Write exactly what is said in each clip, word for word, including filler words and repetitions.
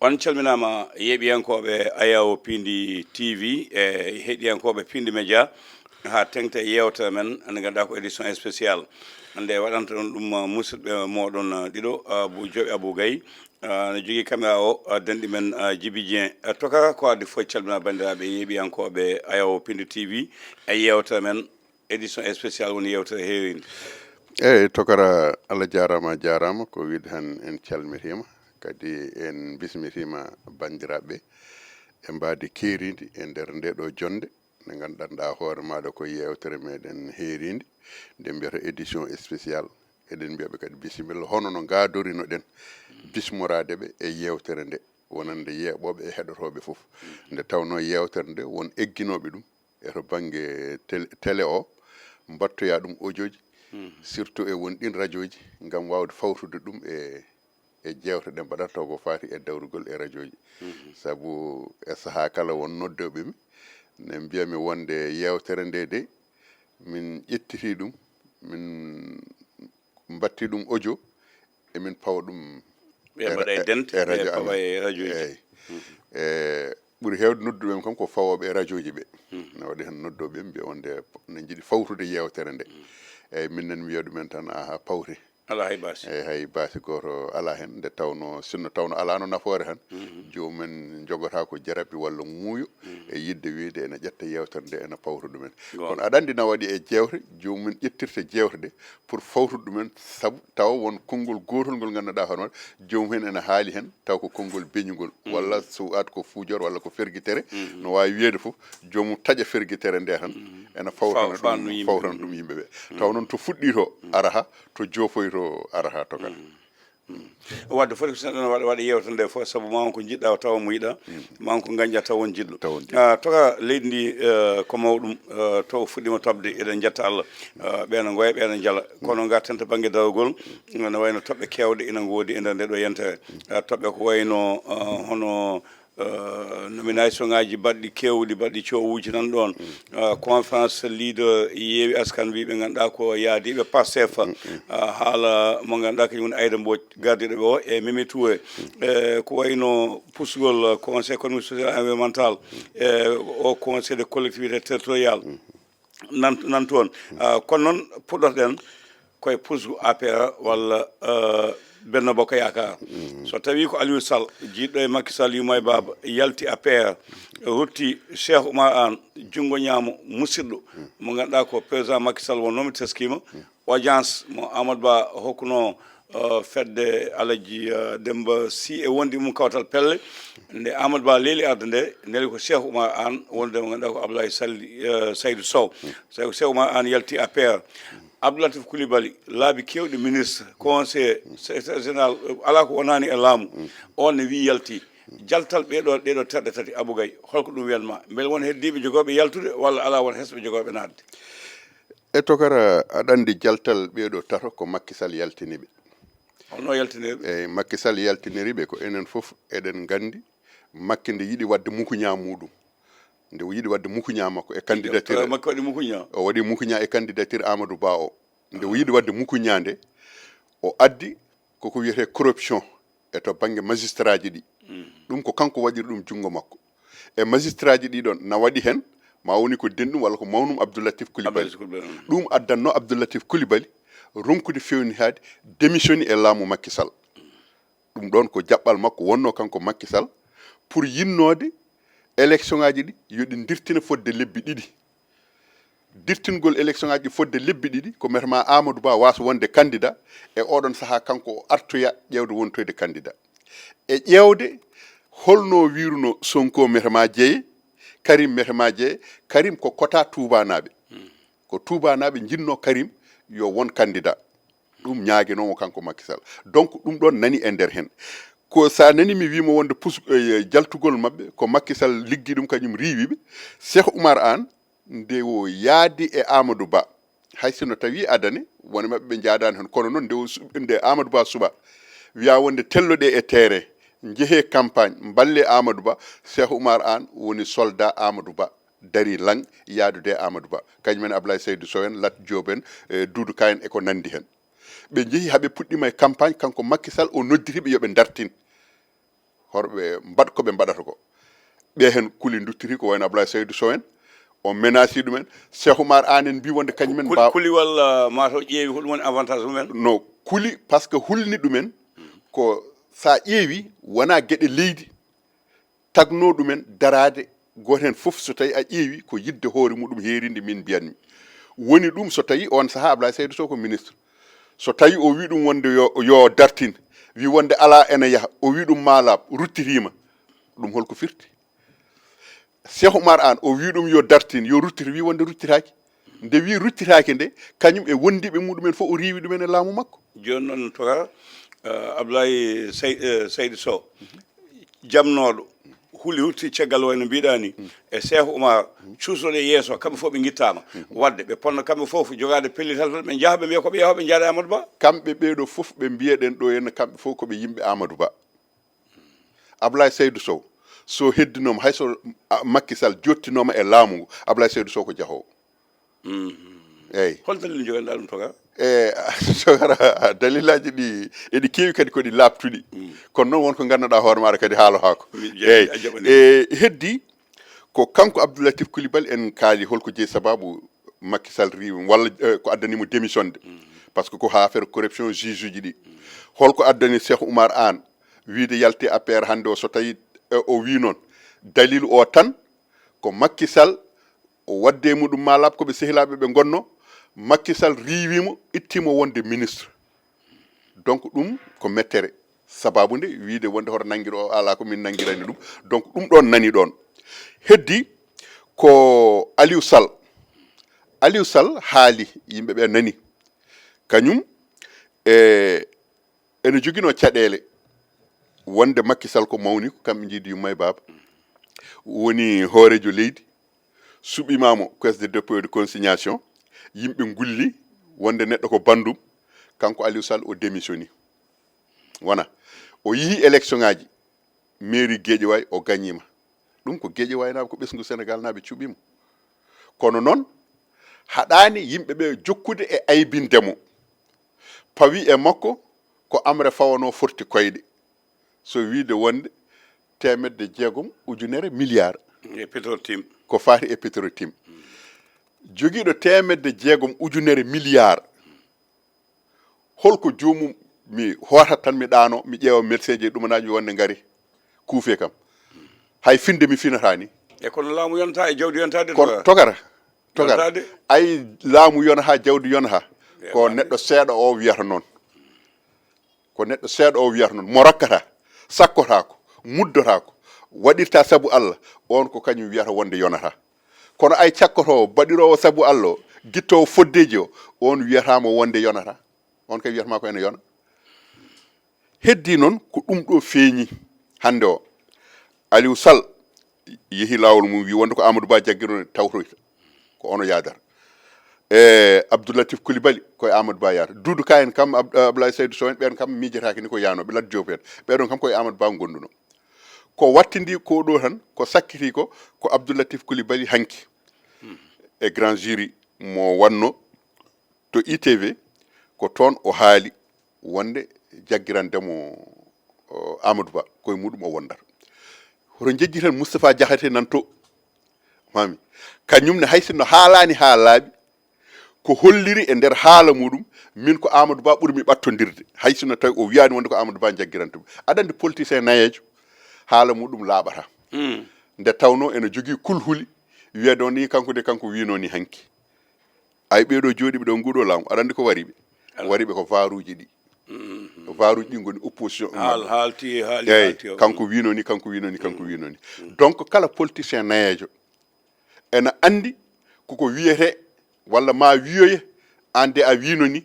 On calminaama, yeeɓiyankooɓe Ayawo Pindi T V e heɗiyankooɓe Pindi Media, haa teŋta e yeewtere men, nde ngannduɗaa ko édition spéciale. Nde waɗanta ɗum ɗum, uh, musidɓe mooɗon, uh, ɗiɗo, uh, Abou Joɓe Abou Gaye, uh, no jogii caméra o, uh, denɗi men, uh, Djibi Dieng. Uh, Tokara, ko addi fof, calminaa banndiraaɓe yeeɓiyankooɓe Ayawo Pindi T V e yeewtere men, édition spéciale woni yeewtere heerinde. Eyyi, Tokara, Allah jaaraama, a jaaraama. Ko wiide tan, en calmitiima, kadi en bismitiima banndiraaɓe e mbaadi keeriindi e nder ndee ɗoo jonnde, nde ngannduɗaa hoore maaɗa ko yeewtere meɗen heeriinde, nde mbiyata édition spéciale. Eɗen mbiya ɓe kadi bisimilla, hono no ngaadorinoɗen bismoraade ɓe e yeewtere nde, wonande yeeɓooɓe e heɗotooɓe fof. Nde tawnoo yeewtere nde, won egginooɓe ɗum, e to bannge télé, télé o, mbattoya ɗum audioji, surtout e won ɗin rajooji, ngam waawde fawtude ɗum e, e jeewte ɗe mbaɗata ko faati e dawrugol e rajooji. Sabu e sahaa kala won noddooɓe mi, ne mbiya mi wonde yeewtere nde de, min ƴettiti ɗum, min mbatti ɗum audio, emin pawa ɗum ɓe e mbaɗa e ra-, dente, e ɓe radio pawa amen e radioji. Eyyi. E ɓuri heewde nodduɓe kam ko fawooɓe e radioji ɓe. Ne waɗi heen noddooɓe mbiya wonde ne njiɗi fawtude yeewtere nde. Eyyi, min nen mbiya ɗumen tan, aha, pawte. Alaa hay baasi. Eyyi, hay baasi gooto alaa heen, nde tawnoo, sinno tawnoo alaano nafoore tan, joomum en njogata ko jarabi walla muuyo, e yiɗde wiyde ene ƴetta yeewtere nde, ene pawta ɗumen. Kono aɗa anndi na waɗi e jeewte, joomum en ƴettirta jeewte ɗe pour fawtude ɗumen, sabu tawa won konngol gootol ngol ngannduɗaa hono joomum heen ene haali heen, taw ko konngol beñugol, walla soit ko fuujor, walla ko fergitere, no waawi wiyeede fof, joomum taƴa fergitere nde tan, ene fawtana ɗum, fawtana ɗum yimɓe ɓe. Taw noon to fuɗɗii to araha, to joofoyi to araha to kala. Wadde foti ko sinno ɗon waɗa, waɗa yeewtere nde fof, sabu ma on ko njiɗɗa tawa mo yiɗa, ma on ko ngañƴa tawa on jiɗɗo. Tawa on jiɗɗo. Ah, toka leydi ndi, eh, ko mawɗum, eh, to fuɗɗima toɓde, eɗen jetta Allah. Eh, ɓeena ngoya, ɓeena njala. Kono ngarten to bannge darogol, no wayno toɓɓe keewɗe ina ngoodi e nder nde ɗo yentere. Eh, toɓɓe ko wayno, eh, hono, eh, nomination ngaji baɗɗi keewɗi, baɗɗi coowuji nan ɗon. Eh, conférence leader Yewwi Askan Wi ɓe ngannduɗaa ko yaadiiɓe Pastef. Eh, haala mo ngannduɗaa kañum woni Aïda Mbodj, gardiiɗo ɓe o, e Mimi Touré. Eh, ko wayno pusgol, eh, Conseil économique, social et environnemental, eh, o Conseil de collectivité territorial. Nan, nan toon. Ah, kono noon, puɗɗotoɗen koye pusgu A P R walla, eh, Benno Bokk Yaakaar. So tawii ko Aliou Sall, jiiɗɗo e Macky Sall, yumma e baaba, yalti A P R, rutti Cheikh Oumar Anne, junngo ñaamo, musidɗo mo ngannduɗaa ko président Macky Sall wonnoo mi teskiima, audience mo Amadou Ba hokkunoo, eh, fedde Alaji, eh, Demba Sy e wondiɓe mum Kawtal Pelle. Nde Amadou Ba leeli arde nde, neli ko Cheikh Oumar Anne, wonde mo ngannduɗaa ko Abdoulaye Sall, eh, Saydou Sow. Saydou, Cheikh Oumar Anne yalti A P R. Abdou Latif Coulibaly, laabi keewɗi ministre, conseiller, secrétaire général, eh, alaa ko wonaani e laamu. On ne wii yalti. Jaltal ɓeeɗo, ɗeeɗo terɗe tati, Abou Gaye, holko ɗum wiyanma? Mbele won heddiiɓe jogooɓe yaltude walla alaa won hesɓe jogooɓe naatde? E tokara, aɗa anndi jaltal ɓeeɗo tato ko Macky Sall yaltini ɓe. Holno yaltiniri ɓe? Eyyi, Macky Sall yaltiniri ɓe ko enen fof eɗen nganndi Macky nde yiɗi waɗde mukuña muɗum. Nde o yiɗi waɗde mukuña makko e candidature. Makko waɗi mukuña? O waɗi mukuña e candidature Amadou Ba o. Nde o yiɗi waɗde mukuña nde, o addi koko wiyetee corruption e to bannge magistrat ji ɗi. Ɗum ko kanko waɗiri ɗum junngo makko. E magistrat ji ɗi ɗon, na waɗi heen, ma woni ko denɗum walla ko mawnum Abdou Latif Coulibaly. Abdou Latif Coulibaly, mm. Ɗum addanno Abdou Latif Coulibaly ronkude fewnitaade, démissionner e laamu Macky Sall. Ɗum ɗon ko jaɓɓal makko wonnoo kanko Macky Sall pour yinnoode élection ngaji ɗi yo ɗi dirtine fodde lebbi ɗiɗi. Dirtingol élection ngaji ɗi fodde lebbi ɗiɗi ko metama Amadou Ba waasa wonde candidat e oɗon sahaa kanko o artoya ƴeewde wontoyde candidat. E ƴeewde holno wiruno Sonko metama jeeye, Karim metama jeeye, Karim ko kota Touba naaɓe. Ko Touba naaɓe njinno Karim yo won candidat. Ɗum ñaaginoomo kanko Macky Sall. Donc, ɗum ɗon nani e nder heen. Ko so a nani mi wiima wonde pus-, eh, jaltugol maɓɓe, ko Macky Sall liggi ɗum, kañum riiwi ɓe. Cheikh Oumar Anne, nde o yaadi e Amadou Ba, hay sinno tawi adane, won e maɓɓe ɓe njaadaani heen. Kono noon, nde o su-, nde Amadou Ba suɓa, wiya wonde telloɗe e terrain, njehee campagne, mballee Amadou Ba, Cheikh Oumar Anne woni soldat Amadou Ba. Dari lang yaadude e Amadou Ba. Kañum en Ablaye Seydou Sow en, Lat Diop en, e Doudou Ka en e ko nanndi heen. Ɓe njehi haa ɓe puɗɗiima e campagne, kanko Macky Sall o nodditi ɓe yo ɓe ndartin. Horɓe mbaɗ ko ɓe mbaɗata ko. Ɓe heen kuli nduttiri ko wayno Ablaye Saydou Sow en, o menasi ɗumen. Cheikh Oumar Anne en mbi wonde kañumen Kuli, mbaw kuli walla mataw ƴeewi ko ɗum woni avantage mumen. No kuli, parce que hulni ɗumen ko sa ƴeewi wona geɗe leydi tagno ɗumen daraade. Gooto heen fof so tawi a ƴeewi ko yidde hoore muɗum heerinde min mbiyatmi. Woni ɗum so tawi on saha Ablaye Saydou Sow ko ministre, so tawi o wi ɗum wonde yo, yo dartin, wi wonde ala ene yaha, o wi ɗum malab ruttitima. Ɗum holko firti? Cheikh Oumar Anne o wi ɗum yo dartin, yo ruttir, wi wonde ruttitaki. Nde wi ruttitaki nde, kañum e wondiɓe muɗumen fof o riiwi ɗumen e laamu makko. Jooni noon toka uh, Ablaye Sey, uh, Seydi Sow jamnooɗo huli hutti caggal wayno mbiɗa ni e Cheikh Oumar cuusoɗe yeeso kamɓe fof ɓe gittama wadde ɓe ponno kamɓe fof jogaade pellital tan ɓe njaha ɓe mbiya ko ɓe yahoɓe njaada Amadou Ba. Kamɓe ɓeeɗo fof ɓe mbiyeɗen ɗo henna kamɓe fof koɓe yimɓe Amadou Ba. Ablaye Seydou Sow so heddinooma hay so Macky Sall jottinoma e laamu ngu, Ablaye Seydou Sow ko jahoowo. Eyyi. Hol dalil joganɗa ɗum toga? E togara dalilaji ɗi eɗi keewi kadi koɗi laaɓtuɗi. Kono noon wonko ganduɗa hoore maɗa kadi haalo haako. Eyyi. E heddi ko kanko Abdoulatif Coulibaly en kaali holko jeeyi sababu Macky Sall riiwi walla ko addanimo démissionde. Par ce que ko ha affaire corruption juge uji ɗi. Holko addani Cheikh Oumar Anne wiide yalti A P R hannde o so tawi o wi noon dalilu o tan ko Macky Sall o wadde e muɗum malab koɓe sehilaɓe ɓe gonno. Macky Sall riiwimo ittimo wonde ministre. Donc ɗum ko mettere sababu nde wiide wonde hoto nangir o ala ko min nangirani ɗum. Donc ɗum ɗon nani ɗon. Heddi ko Aliou Sall. Aliou Sall haali yimɓe ɓe nani kañum e ene joginoo caɗeele wonde Macky Sall ko mawni ko kamɓe njiidi yumma e baaba woni hooreejo leydi. Suɓimaamo caisse de dépôt et de consignation yimɓe ngulli wonde neɗɗo ko bandum. Kanko Aliou Sall o démissioni wona o yihi élection ngaji mairie Guédiawaye o gañima. Ɗum ko Guédiawaye naaɓe ko ɓesngu Sénégal naaɓe cuɓimo. Kono noon haɗani yimɓe ɓe jokkude e aybindemo. Pawi e makko ko amre fawano forti koyɗe so wiide wonde temedde jeegom ujunere milliard. E Petrotim. Ko faati e Petrotim. Jogiiɗo temedde jeegom ujunere milliard. Holko joomum mi hoota tan mi ɗaano mi ƴeewa merceje ɗumanaji wonde ngari kuufe kam. Hay finde mi finata ni. E kono laamu yonta e jawdi yonta de ko togara. Togara. Ay laamu yonata jawdi yonata. Ko neɗɗo seeɗa o wiyata noon. Ko neɗɗo seeɗa o wiyata noon mo rakkata sakkotako muddotako waɗirta sabu Allah. On ko kañum wiyata wonde yonata. Kono ay cakkotowo baɗirowo sabu Allah o gittowo foddeji o on wiyatamo wonde yonata. On kay wiyatama ko ene yona. Heddi noon ko ɗum ɗo feeñi hannde o. Aliou Sall yeehi laawol mum wi wonde ko Amadou Ba jaggirono tawtoyta ko ono yaadata. E Abdoulatif Coulibaly koye Amadou Ba yaata. Doudou Ka en kam Abdoulaye Saydou Sow en ɓen kam miijetaake ni ko yaano ɓe Lat Diop en. Ɓeɗon kam koye Amadou Ba gonduno. Ko wattidi ko ɗo tan ko sakkiti ko ko Abdoulatif Coulibaly hanki e grand jury mo wanno to I T V ko toon o haali wonde jaggirandemo Amadou Ba koye muɗum o wondata. Hoto jejjiten Moustapha Diakhaté nan to mami kañum ne hay sinno haalani ha laaɓi ko holliri e nder haala muɗum min ko Amadou Ba ɓurmi ɓattodirde hay sinno tawi o wiyani wonde ko Amadou Ba jaggirantumi. Aɗa andi politicien nayejo haala muɗum laaɓata nde tawno ene jogui kulhuli wiyede on ni kanko de kanko wino ni hanki. Ay ɓeɗo jooɗiɓe ɗo nguɗo laamu aɗa andi ko wariɓe? Wariɓe ko varuji ɗi. Varuji ɗi goni opposition. Haal haalti haali eyyi haalti o. Kanko wino ni kanko wino ni kanko wino ni. Donc kala politicien nayejo ena andi koko wiyete walla ma wiyoye an de a wino ni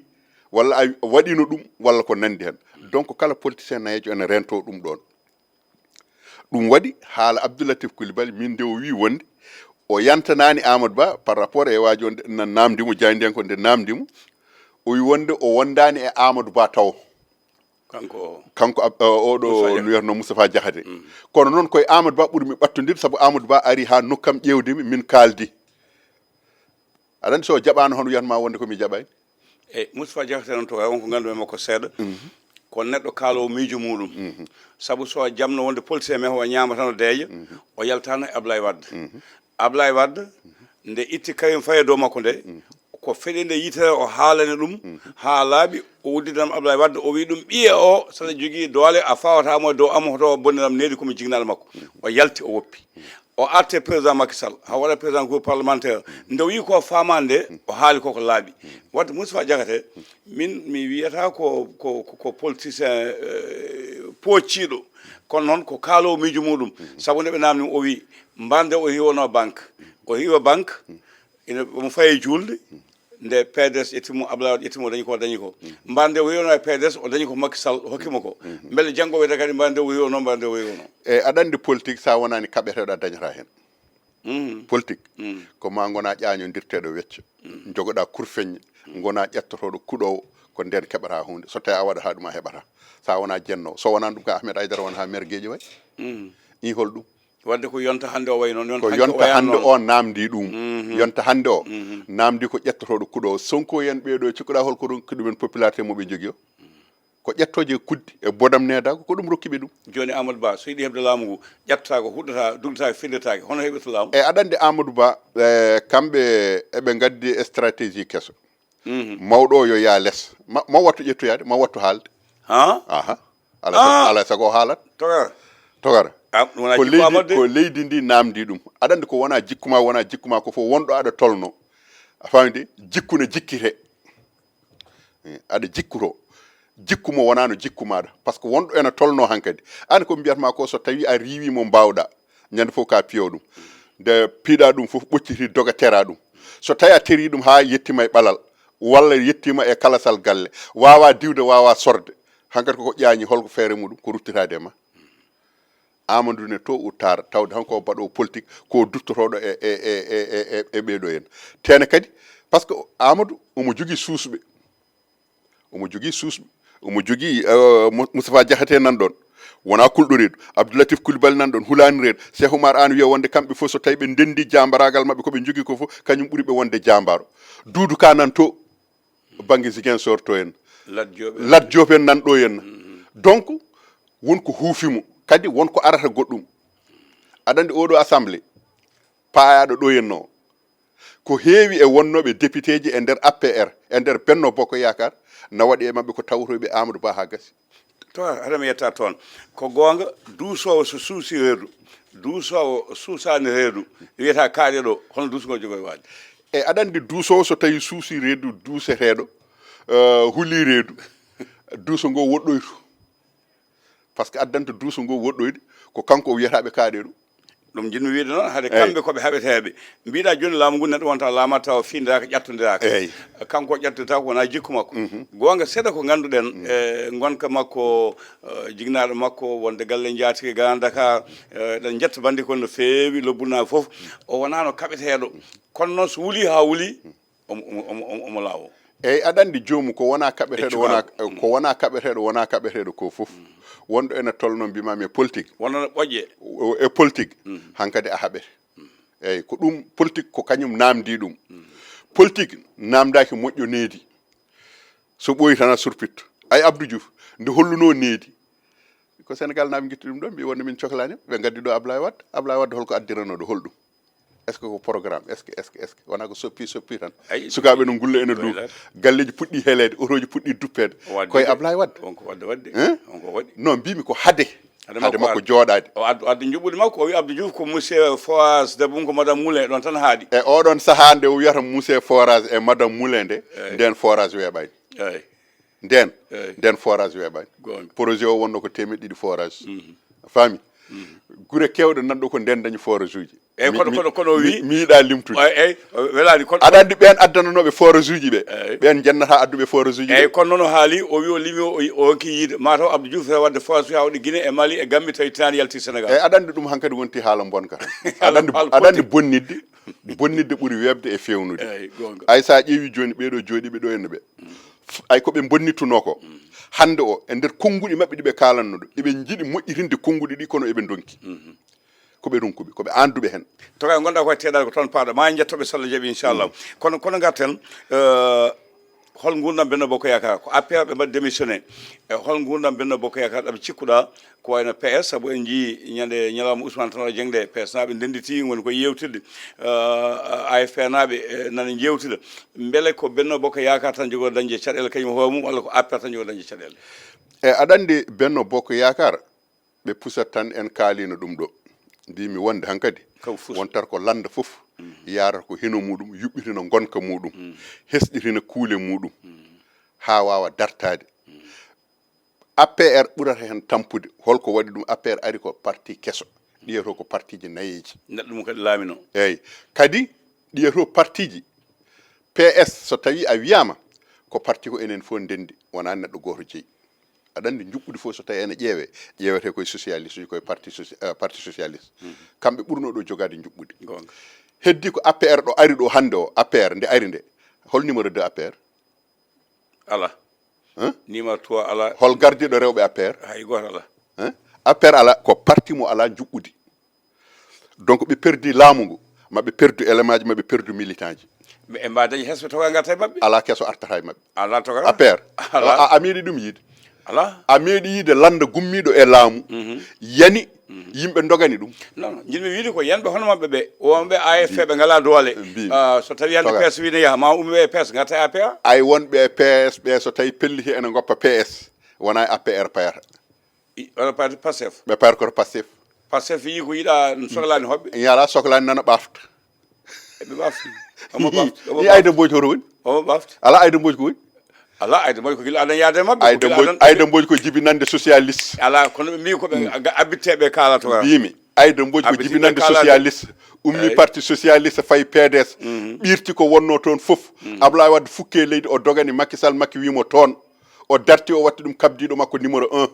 walla a waɗino ɗum walla ko nandi hen. Donc kala politicien nayejo ena rento ɗum ɗon. Ɗum waɗi haala Abdoulatif Coulibaly min nde o wi wonde o yantanani Amadou Ba par rapport e waji on na namdi mo jayndiyanko nde namdi mo o wi wonde o wondani e Amadou Ba taw. Kanko kanko oɗo no wiyatno Moustapha Diakhaté. Kono noon koye Amadou Ba ɓurmi ɓattodirde saabu Amadou Ba ari ha nokkam ƴewdemi min kaldi. Aɗa andi so jaɓano hono wiyatma wonde komi jaɓani. E Moustapha Diakhaté noon to wonko ganduɗen makko seeɗa. ko neɗɗo kaaloowo miijo muuɗum. Sabu so jamno wonde politicien men o ñaamata no deeƴa, o yaltaano e Ablaye Wade. Ablaye Wade, nde itti Karim Faye e dow makko nde, ko feɗende yitere o haalani ɗum, haa laaɓi, o udditanam Ablaye Wade, o wi ɗum, "Ɓiye o, saɗa jogii doole, a fawata mo e dow am, hoto o bonniram needi, ko mi jignaɗo makko." O yalti, o woppi. O arte président Macky Sall, haa waɗa président groupe parlementaire. Nde o wi ko faama nde, o haali ko ko laaɓi. Wadde Moustapha Diakhaté, min mi wiyata ko, ko, ko, ko politicien, eh, pocciiɗo, kono noon ko kaaloowo miijo muuɗum. Sabu nde ɓe naamni o wi, mbar nde o hiwono banque. O hiwa banque, ina omo fayi juulde, nde P D S ƴetti mo, Abdoulaye Wade ƴetti mo, o dañi ko, o dañi ko. Mbar nde o hiwono e P D S, o dañi ko Macky Sall hokki mo ko. Mbele janngo wiyata kadi mbar nde o hiwono, mbar nde o hiwono. E aɗa anndi politique, so a wonaani kaɓeteeɗo a dañataa heen. Politique, ko ma ngona ƴaañondirteeɗo wecco, njogoɗaa kurfeññe, ngona ƴettotooɗo kuɗoowo, ko ndeen keɓataa huunde. So tawii a waɗataa ɗum, a heɓataa. So a wonaa jennoowo, so wonaano ɗum ka Ahmed Aïdara wonata maire Guédiawaye. Ɗum hol ɗum? Wadde ko yonta hannde o wayi noon, yonta Ko hannde o yonta wayaani hannde noon. O naamndii ɗum. Yonta hannde o naamndii ko ƴettotooɗo kuɗoowo. Sonko en ɓee ɗoo, cikkuɗaa hol ko ronki ɗumen popularité mo ɓe njogii o? Ko ƴettooje kuddi e bodam needaago, ko ɗum rokki ɓe ɗum. Jooni Amadou Ba, so yiɗi heɓde laamu ngu, ƴettataa ko, huɗɗataa, duggataake, fillitaake. Hono heɓirta laamu? E aɗa anndi Amadou Ba, e, kamɓe eɓe ngaddi stratégie keso. Mawɗo o yo yaa les. Ma, ma wattu ƴettoyaade, ma wattu haalde. Ha? Aha. Ala sa-, Ah! Ala sago o haalat. Togara. Togara. Ah, ɗum wonaa Ko jikku leydi, Amadou de. Ko leydi ndi naamndi ɗum. Aɗa anndi ko wonaa jikku ma, wonaa jikku ma, ko fof wonɗo aɗa tolno. A faami de? Jikku ne jikkite. Eh, aɗa jikkuto. Jikku mo wonaa no jikku maaɗa. Par ce que wonɗo ena tolno hankadi. Aan ko mbiyat ma ko, so tawi a riiwi mo mbaawɗa, ñande fof ka piyo ɗum. Nde piiɗa ɗum fof ɓocciti doga tera ɗum. So tawi a teri ɗum haa yettima e ɓalal, walla yettima e kalasal galle, waawa diwde, waawa sorde. Hankadi koko ƴaañi, holko feere muɗum? Ko ruttitaade e ma. Amadou ne tôt ou tard, tawde han ko baɗoowo politique, ko duttotooɗo e, e, e ɓee ɗoo en. Tene kadi, par ce que Amadou omo jogii suusɓe. Omo jogii suusɓe. Omo jogii, eh, Mo-, Moustapha Diakhaté nan ɗoon. Wonaa kulɗo reedu. Abdou Latif Coulibaly nan ɗoon, hulaani reedu. Cheikh Oumar Anne wiya wonde kamɓe fof so tawi ɓe ndenndi jaambaraagal maɓɓe, ko ɓe njogii ko fof, kañum ɓuri ɓe wonde jaambaaro. Doudou Ka nan to bannge Ziguinchor to en. Lat Diop en. Lat Diop en nan ɗo henna. Donc, won ko huufi mo. Kadi won ko arata goɗɗum. Aɗa anndi oɗo assemblée, paayaaɗo ɗo henna o, ko heewi e wonnooɓe députéji e nder A P R, e nder Benno Bokk Yaakaar, na waɗi e maɓɓe ko tawtoyɓe Amadou Ba haa gasi. To, haɗa mi yetta toon. Ko goonga, duusoowo so suusi reedu, duusoowo suusaani reedu, wiyata kaaɗe ɗo, hono duusugol jogoy waade? E aɗa anndi duusoowo so tawi suusi reedu duuseteeɗo, eh, huli reedu, duuso ngo woɗɗoytu. Par ce que addanta duuso ngo woɗɗoyde, ko kanko o wiyata ɓe kaaɗe ɗum. Ɗum njiɗmi wiyde noon, hade Eey. kamɓe ko ɓe haɓeteeɓe. Mbiɗa jooni laamu ngu neɗɗo wonta laama tawa fiindaaka, ƴattondiraaka. Eey. Kanko ƴattondiraaka, wonaa jikku makko. Mhm. Goonga seeɗa ko ngannduɗen, Mhm. e ngonka makko, eh, jignaɗo makko, wonde galle njaatige Grand Dakar, eh, eɗen njetta bandi kon no feewi, lobbunaaɓe fof. O wonaano kaɓeteeɗo. Kono noon so wuli haa wuli, omo, omo, omo, omo, omo laawo. Eey, aɗa anndi joomum ko wonaa kaɓeteeɗo, E wonaa, cukalɓe. ko wonaa kaɓeteeɗo, wonaa kaɓeteeɗo ko fof. Wonɗo ene tolno mbimami e politique. Wonno no ɓoƴƴe. O, e politique, hankadi a haɓete. Eey, ko ɗum politique, ko kañum naamndi ɗum. Politique naamndaaki moƴƴo needi. So ɓooyi tan a surpitto. Ay Abdou Diouf, nde holluno needi. Ko Sénégal naaɓe ngitti ɗum ɗo, mbi wonde min coklaani, ɓe ngaddi ɗo Ablaye Wade. Ablaye Wade holko addirano ɗo, holɗum? Est-ce que ko programme? Est-ce que, est-ce que, est-ce que? Wonaa ko soppi, soppi tan. Ay, Sukaaɓe no ngulla ene ɗum. Galleeji puɗɗi heleede, otooji puɗɗi duppeede. Koye Ablaye Wade. Wonko wadde. Hein? Wonko waɗi. Non, mbimi ko hade. Hade Hade makko makko waɗi. jooɗaade. O addu, addu njuɓɓudi makko, o wi Abdou Diouf ko monsieur forage, debbo mum ko madame Moulin, ɗon tan haaɗi. E oɗon sahaa nde o wiyata monsieur forage e madame Moulin nde, Eey. nden forage weeɓaani. Eey. Nden, Eey. nden forage weeɓaani. Goonga. Projet o wonno ko teemeɗɗe ɗiɗi forage. Mhm. A faami? Mhm. Gure keewɗe nan ɗo ko nden dañi forage uji. Eey, Mi, kono, mi, kono, kono o mi, wi mi yiɗa limtude. Eey, eey, o welaani, kono Aɗa anndi ɓen addananooɓe forage uji ɓe? Eey. Ɓen njannata adduɓe forage uji Eey, ɓe? kono noon o haali, o wi o limi o, o hokki yiide. Mataw Abdou Diouf ene wadde forage uji haa waɗi Guinée e Mali e Gambie, tawi tinaani yalti Sénégal. Eey, aɗa anndi ɗum hankadi wonti haala mbonka. Aɗa anndi, Haala aɗa anndi politique. bonnidde, bonnidde ɓuri weeɓde e feewnude. Eey, goonga. Ay, so a ƴeewi jooni ɓee ɗo jooɗiiɓe ɗo henna ɓe, ay, ko ɓe bonnittunoo ko. Hannde o, e nder konnguɗi maɓɓe ɗi ɓe kaalanno ɗo, eɓe njiɗi moƴƴitinde konnguɗi ɗi, kono eɓe ndonki. Ko ɓe runkuɓe, ko ɓe annduɓe heen. To kay ngonɗaa koye teeɗaade ko toon paaɗo, ma en njettoɓe so Allah jaɓi, inchallah. Kono, kono ngarten, eh, Hol nguurndam Benno Bokk Yaakaar? Ko A P R ɓe mbaɗi démissionné. E hol nguurndam Benno Bokk Yaakaar ɗam cikkuɗaa? Ko wayno P S, sabu en njii ñande ñalawma Ousmane Tanor Dieng nde, P S naaɓe ndennditi, ngoni ko yeewtirde. Eh, A F P naaɓe, eh, nana njeewtida. Mbele ko Benno Bokk Yaakaar tan jogoo dañde caɗeele kañum hoore mum, walla ko A P R tan jogoo dañde caɗeele? E aɗa anndi Benno Bokk Yaakaar, ɓe pusat tan, en kaalino ɗum ɗo. Mbimi wonde hankadi, kam fus, wontata ko lannda fof yaarata ko hino muɗum, yuɓɓitina ngonka muɗum, hesɗitina kuule muɗum, haa waawa dartaade. A P R ɓurata heen tampude. Holko waɗi ɗum? A P R ari ko parti keso, ɗiyeto ko partiji nayeeji. Neɗɗo mum kadi laamino. Eeyi, kadi ɗiyeto partiji. P S, so tawi a wiyama ko parti ko enen fof ndendi, wona neɗɗo gooto jeyi. Aɗa anndi njuɓɓudi fof so tawi ene ƴeewe, ƴeewete koye socialiste uji, koye parti soci-, eh, parti socialiste. Kamɓe ɓurno ɗo jogaade njuɓɓudi. Goonga. Heddi ko A P R ɗo ari ɗo hannde o, A P R nde ari nde, hol numéro deux A P R? Ala. Hein? Numéro trois ala. Hol gardiiɗo rewɓe A P R? Hay gooto ala. Hein? A P R ala, ko parti mo ala njuɓɓudi. Donc ɓe perdi laamu ngu, maɓe perdu élément ji, maɓe perdu militant ji. Ɓe, ɓe mbawa dañi hesɓe toga garta e maɓɓe? Ala keso artata e maɓɓe. Ala toga? A P R. Ala. A, a meeɗi ɗum yiide? Ala. A meeɗi yiide lannda gummiiɗo e laamu, yani, yimɓe ndogani ɗum? Non, non. Jiɗmi wiide ko yanɓe hono maɓɓe ɓe, wonɓe A F P ɓe ngala doole. Mbi- Ah, so tawi hannde Toga. P S wino yaha, ma ummi ɓe e P S, garta e A P R. Ay, wonɓe e P S ɓe, so tawi pelliti ene ngoppa P S, wona e A P R payata. I-, oɗo parti Pastef. Ɓe payata koto Pastef. Pastef yii ko yiɗa, soklaani hoɓɓe. Yala soklaani nana ɓafta. Eɓe ɓafti. Omo ɓafti, omo Ni Ayda ɓafti. Mbodj hoto woni? Omo ɓafti. Ala Ayda Mbodj ko woni? Ala Ayda Mbodj ko gila adan yaade maɓɓe, ko Ayda gila Mbodj, adan Ayda Mbodj ko jibinande socialiste. Ala, kono ɓe mbi ko ɓe ga-, abbitteɓe kaalata wa. Mbimi, Ayda Mbodj ko Abbitteɓe jibinande kaalata. Socialiste. Ummi Eyi. Parti socialiste, fayi P D S. Ɓirti ko wonno toon fof. Ablaye Wade fukke leydi, o dogani Macky Sall, Macky wimo toon. O darti, o watti ɗum kabdiɗo makko numéro un.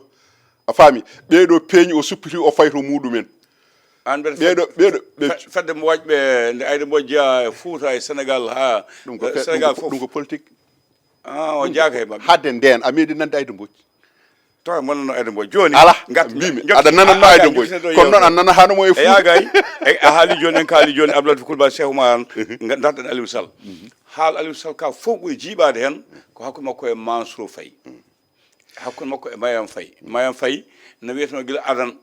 A faami? Ɓeeɗo peeñi, o suppiti, o fayi to muɗumen. An mbeɗa ɓeeɗo, fed-, ɓeeɗo, ɓe fe-, fedde mo waɗɓe nde Ayda Mbodj jeya e Fuuta e Sénégal ha, ɗum ko eh, fe-, Sénégal ɗum ko, fof. Ɗum ko politique. Ah, o jaaka e maɓɓe. Hadde nden, a meeɗi nande Ayda Mbodj? Tawa mon no Ayda Mbodj. Jooni, Ala, ngat-, mbimi, ngat-, aɗa nana no ah, Ayda ah, Mbodj. Ngat-, kono noon a nana hano mo e E Fuuta. Yaagay, e a haali jooni, en kaali jooni Abdoulaye Thioune Ba Cheikh Oumar Anne, Mhm. nga-, darɗen Aliou Sall. Mhm. Haal Aliou Sall ka fof ɓuri jiiɓaade heen ko hakkunde makko e Mansour Faye. Hakkunde makko e Mariam Faye. Mariam Faye no wiyeteno gila adan,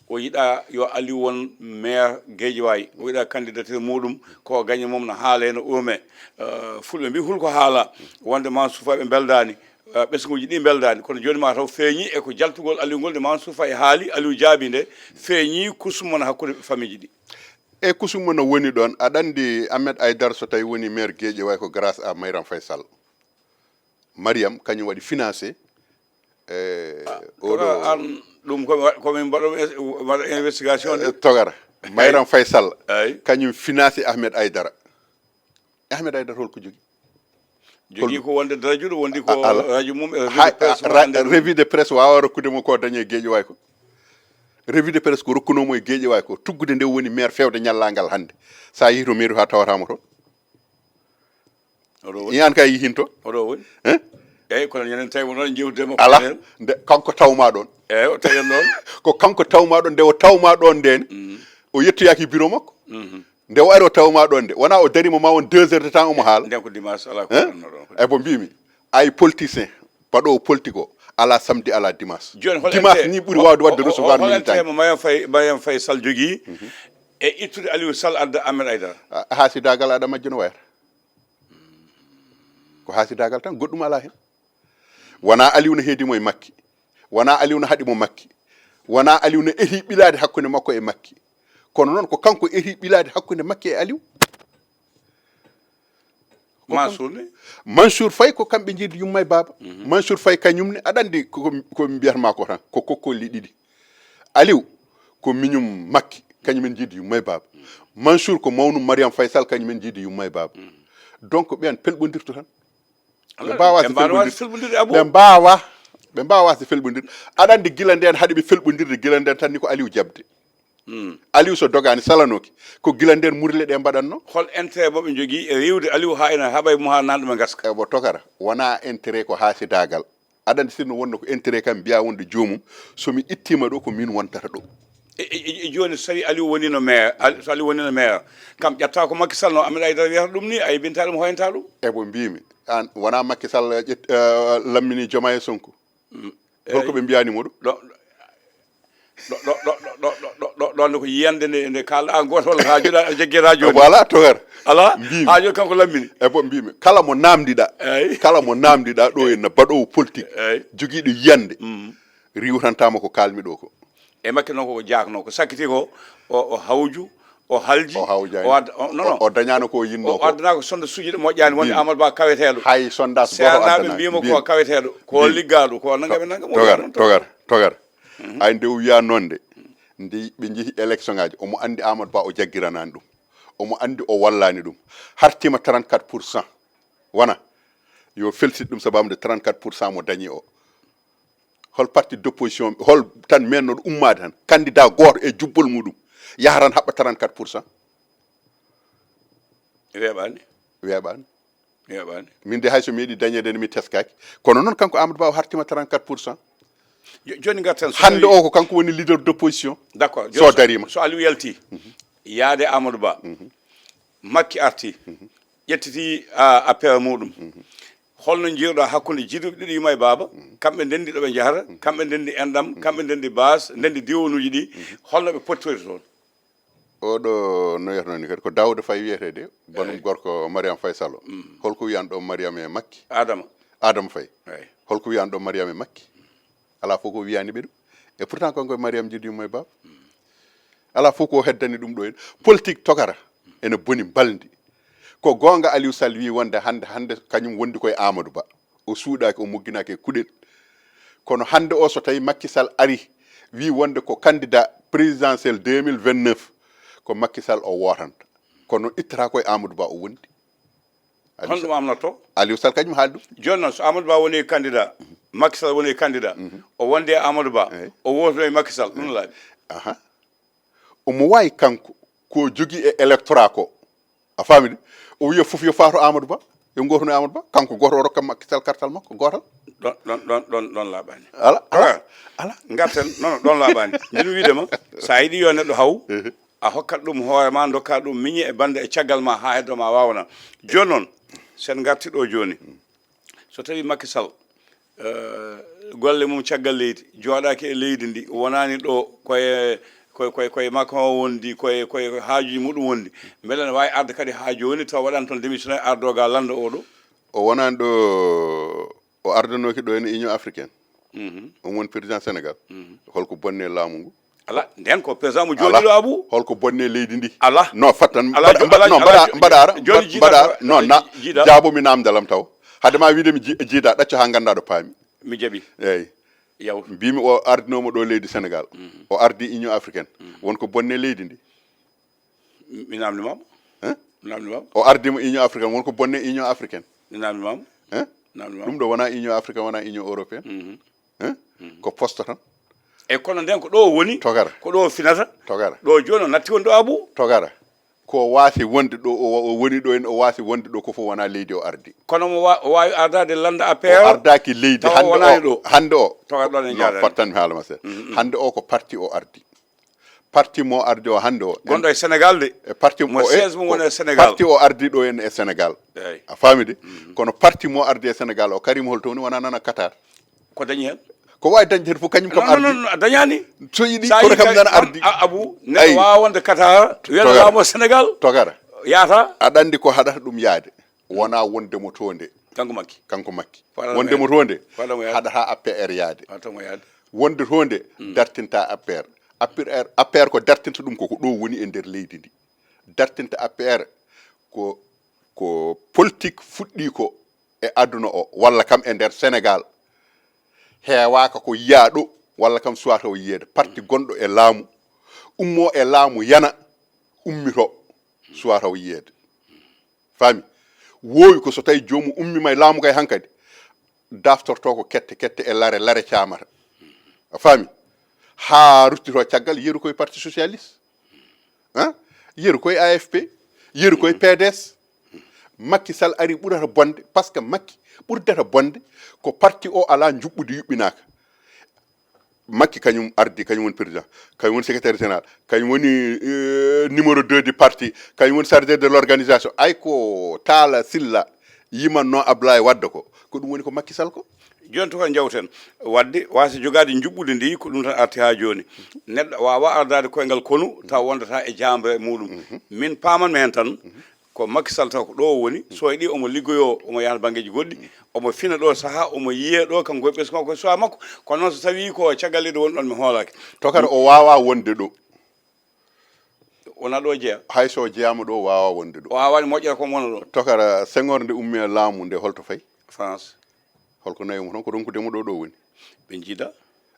o yiɗa yo Aliou won maire Guédiawaye, o yiɗa candidature muɗum, ko gañe mum no haale, no urme. Eh, Fulɓe mbi hulko haala, wonde Mansour Faye ɓe mbeldaani, eh, ɓesnguuji ɗi mbeldaani, kono jooni ma taw feeñi e ko jaltugol Aliou ngol nde Mansour Faye haali, Aliou jaabi nde, feeñi kusum mon hakkunde famille ji ɗi. E kusum mon no woni ɗoon, aɗa anndi Ahmed Aïdara so tawi woni maire Guédiawaye ko grâce à Mariam Faye Sall. Mariam kañum waɗi financé, eh, Ah, oɗo kono an ɗum ko wa-, ko min mbaɗo ins-, waɗa investigation de. Eh, togara. Mayram Faye Sall, Ay. Kañum financé Ahmed Aïdara. Ahmed Aïdara holko jogii? Jogii Hol- ko wonde darajuɗo, wondi ko A-, ala. Radio mum e revue Ha-, de presse a-, mum ra-, hannde ɗum. Revue de presse wawa rokkude mo ko dañi e Guédiawaye ko. Revue de presse ko rokkuno mo e Guédiawaye ko. Tuggude nde woni maire fewde ñallaagal hannde. Sa yehi to mairie ha tawata mo toon. Oɗo woni. Iyan ka yihinto. Oɗo woni. Eh? Eyyi, kono ñanden tawi mo noon jewtude mo Ala, koɗen. Nde kanko tawma ɗon. Eyyi, o tawi en noon. Ko kanko tawma ɗon, nde o tawma ɗon nden, Mhm. O yettoyaki bureau makko. Mhm. Nde o ari o tawma ɗon nde, wona o darima ma won deux heures de temps omo haala. Nden ko dimanche, ala ko Eh? Ɗon, ɗon. E bo mbimi, ay politicien, baɗowo politique o, ala samedi, ala dimanche. Joni hol Dimanche inter-, ni ɓuri o-, wawde wadde o-, o-, recevoir hol militant. Intérêt mo Mariam Faye, Mariam Faye Sall jogii Mhm. E ittude Aliou Sall adda Ahmed Aïdara? A, hasidagal aɗa majjuno wayata. Ko hasidagal tan, goɗɗum ala hen. Wona Aliou no heedi mo e Makki. Wona Aliou no haɗi mo Makki. Wona Aliou no eti ɓilaade hakkunde makko e Makki. Kono noon ko kanko eti ɓilaade hakkunde Makki e Aliou. Ko Mansour kam-, ne? Mansour Faye ko kamɓe njiidi yumma e baaba. Mhm. Mansour Faye kañum ne, aɗa anndi ko, ko, ko mbiyatma ko tan, ko kokkolli ɗiɗi. Aliou ko miñum Makki, kañum en njiidi yumma e baaba. Mansour ko mawnum Mariam Faye Sall, kañum en njiidi yumma e baaba. Mhm. Donc ɓen pelɓondirto tan. Ɓe Allah, mbaawa ɓe si mbaawa felɓondirde. Felɓondirde, Abou. Ɓe mbaawa, ɓe mbaawa si felɓondirde. Aɗa anndi gila nden haɗi ɓe felɓondirde, gila nden tan ni ko Aliou jaɓde. Hmm. Aliou so dogaani, salanoki, ko gila nden murle ɗe mbaɗatno. Hol intérêt mo ɓe njogii e riiwde Aliou haa ina haɓa e mum haa nanɗo ɓe ngaska? Ebo tokara, wona intérêt, ko haasidaagal. Aɗa anndi sinno wonno ko intérêt kam mbiya wonde joomum, so mi ittiima ɗo ko min wontata ɗo. E, e, e, e jooni, so tawi Aliou wonino maire, Ali- so Aliou wonino maire, kam ƴatta ko Macky Sall no Ahmed Aïdara wiyata ɗum ni, a yebinta ɗum, hoyanta ɗum. E ko mbimi, an wona Macky Sall ƴet- eh, lammini Diomaye e Sonko? Holko ɓe mbiyani mo ɗum? Ɗo ɗo ɗo ɗo ɗo ɗo ɗo ɗo ɗo ko yiyande nde nde kalɗa, an goto walla ha joɗa a jagge radio ni. Voilà, togar. Ala. Mbimi. Ha joɗi kanko lammini. E ko mbimi, kala mo namdiɗa, Eyi. Kala mo namdiɗa ɗo, en baɗowo politique, Eyi. Jogiɗo yiyande, riwtantama ko kalmi ɗo ko. E Macky noon koko jakno, ko sakkiti ko, o o hawju, o halji. O hawjani. O ad- o- non non. O dañano ko o yinno. O ko addana ko sonde suji ɗe moƴƴani wonde Amadou Ba kaweteɗo. Hay sondage goto. Senaaɓe addana mbima ko kaweteɗo, ko liggaɗo, ko nangam e nangam. Togar, togar, togar. Ay nde o wiya noon de, nde ɓe jeehi élection ngaji, omo andi Amadou Ba o jaggiranani ɗum. Omo andi o wallani ɗum. Hartima trente-quatre pour cent. Wona yo felsit ɗum sababude trente-quatre pour cent mo dañi o. Hol parti d'opposition, hol tan mennoɗo ummaade tan, candidat goto e jubbol muɗum, yaha tan haɓɓa trente-quatre pour cent? Weeɓani. Weeɓani. Weeɓani. Min de, hay so mi yiɗi dañede ne, mi teskaki. Kono noon, kanko Amadou Ba o hartima trente-quatre pour cent. Jo- joni garten so hande tawi- O ko kanko woni leader d'opposition. D'accord. So joni so- darima. So Aliou yalti, yaade Amadou Ba, Macky arti, ƴettiti a- affaire muɗum. Holno jiiruɗa hakkunde jiiduɓe ɗiɗo yumma e baaba? Kamɓe ndendi ɗo ɓe njahata, kamɓe ndendi enɗam, kamɓe ndendi base, ndendi diwonuji ɗi. Holno ɓe pottori toon? Oɗo no wiyatnoo ni kadi ko Daouda Faye wiyetee de, banum gorko Mariam Faye Sall o. Holko wiyan ɗo Mariam e Makki? Adama. Adama Faye. Eyi. Holko wiyan ɗo Mariam e Makki? Alaa fof ko wiyani ɓe ɗum. E pourtant kanko e Mariam jiidu yumma e baaba. Alaa fof ko heddani ɗum ɗo en. Politique tokara ene boni mbalndi. Ko goonga, Aliou Sall wi wonde hannde, hannde kañum wondi koye Amadou Ba. O suuɗaaki, o mogginaaki e kuɗel. Kono hannde o, so tawi Macky Sall ari, wi wonde ko candidat présidentiel deux mille vingt-neuf, ko Macky Sall o wootanta. Kono ittata koye Amadou Ba o wondi. Aliou Honɗum Sall- amnotto? Aliou Sall kañum haali ɗum. Jooni noon, so Amadou Ba woni candidat, Macky Sall woni candidat, o wondi e Amadou Ba, Eyi. O wootino e Macky Sall, ɗum laaɓi. Aha. Omo waawi kanko ko jogii e électorat ko. A faami de? O wiya fof yo faato Amadou Ba, yo ngootuno e Amadou Ba. Kanko gooto o rokka Macky Sall kartal makko, gootal. Ɗon, ɗon, ɗon, ɗon, ɗon laaɓaani. Ala, ala, Toga, ala. Ngarten, non, non, ɗon laaɓaani. Min wiide ma, so a yiɗi yo neɗɗo haw, Ehe. A hokkat ɗum hoore ma, ndokka ɗum miñe e bannde e caggal ma haa heddo ma waawana. Jooni noon, so en ngarti ɗo jooni, so tawi Macky Sall, eh, golle mum caggal leydi, jooɗaaki e leydi ndi, wonaani ɗo koye, koye, koye, koye Macron wondi, koye, koye haajuuji muɗum wondi, mbele ne waawi arde kadi haa jooni tawa waɗaani toon démissionnaire, ardo ga lannda oɗo? O wonaani ɗo, o ardanooki ɗo ene Union Africaine. Mhm. On woni président Sénégal. Mhm. Holko bonni e laamu ngu? Ala, nden ko président mo Ala. Jooɗiiɗo Abu. Holko bonni e leydi ndi? Ala. No, fattan, Ala, mbaɗa, jo-, mbaɗa, ala, no, ala, mbaɗa, jo-, mbaɗa, jiida, mbaɗa, no, na, jiida. Jaabo mi namdalam taw. Hade ma wiide mi ji-, jiida, ɗacco haa ngannda ɗo paami. Mi jaɓi. Eyi. Yaw. Mbimi o ardinoma ɗo leydi Sénégal. Mhm. O ardi Union Africaine. Mhm. Won ko bonni e leydi ndi? Mi namdi ma. Hein? Mi namdi ma. O ardi mo Union Africaine, won ko bonni e Union Africaine. Mi namdi ma. Hein? Mi namdi ma. Ɗum ɗo wona Union Africaine, wona Union Européenne. Mhm. Hein? Ko poste tan. E kono nden ko ɗo o woni, Togara. Ko ɗo o finata. Togara. Ɗo jooni o natti wonde o Abu. Togara. Ko o waasi wonde ɗo o, o woni ɗo en, o waasi wonde ɗo ko fof wona leydi o ardi. Kono mo wa-, o waawi ardaade lannda A P R. O ardaaki leydi. Tawa hannde wonaani o, ɗo. Hannde o. Togara ɗon en No, jaaraani. Fattan mi haala ma seeɗa. Mhm, mhm. Hannde o ko parti o ardi. Parti mo ardi o hannde o. Gonɗo e Sénégal de. E parti Mo o, e, siège mum woni e Sénégal. Parti o ardi ɗo en e Sénégal. Eyi. A faami de? Mhm. Kono parti mo ardi e Sénégal o, Karim, holto woni, wona nana Qatar? Ko dañi heen? Ko waawi dañde heen fof, kañum kam Non, non, ardi. Non, non, a dañaani. So yiɗi, Sa kono yii kam ka-, nana kam, ardi. A-, Abu, neɗɗo Ayi. Waawa wonde Qatar, wiyata Togara. Laamu Sénégal. Togara. Yaata. Aɗa anndi ko haɗata ɗum yaade. Wona wonde mo toonde. Kanko Makki. Kanko Makki. Faala mo Wonde mo yaade. Toonde. Faala mo yaade. Haɗata A P R yaade. Faala mo yaade. Wonde toonde, dartinta A P R. A P R, A P R ko dartinta ɗum ko, ko ɗo woni e nder leydi ndi. Dartinta A P R ko, ko politique fuɗɗi ko e aduna o, walla kam e nder Sénégal. Heewaaka ko yiyaa ɗo, walla kam suwata o yiyeede. Parti gonɗo e laamu, ummo e laamu yana, ummito, suwata o yiyeede. Faami? Woowi ko so tawi joomum ummima e laamu kay hankadi, daftorto ko kette, kette e lare, lare caamata. A faami? Haa ruttito caggal, yeru koye Parti Socialiste. Hein? Yeru koye A F P, yeru koye P D S. Macky Sall ari ɓurata bonde, parce que Macky ɓurdata bonde ko parti o alaa njuɓɓudi yuɓɓinaaka. Makki kañum ardi, kañum woni président, kañum woni secrétaire général, kañum woni euh, numéro deux du parti, kañum woni chargé de l'organisation. Ay ko Talla Sylla yimanno Ablaye Wadde ko, ko ɗum woni ko Makki Sall ko. Jooni to ko njawten. Wadde waasa jogaade njuɓɓudi ndi, ko ɗum tan arti haa jooni. Neɗɗo waawa ardaade koyngal konu taw wondata e jaamre muɗum. Min paamanmi heen tan ko Makki Sall taw ko ɗo o woni, so waɗi omo liggoyoo, omo yaha banngeeji goɗɗi, omo fina ɗo sahaa, omo yiyee ɗo kanko e ɓesngu makko e suwaa makko. Kono noon so tawii ko caggal leydi woni ɗoon mi hoolaaki. Tokara o waawaa wonde ɗo. Wona ɗo jeya. Hay so jeyaama ɗo waawaa wonde ɗo. O waawani moƴƴere ko wona ɗo. Tokara Senghor nde ummi e laamu nde holto fayi? France. Holko nawi mo toon ko ronkude mo ɗo ɗo woni. Ɓe njiida.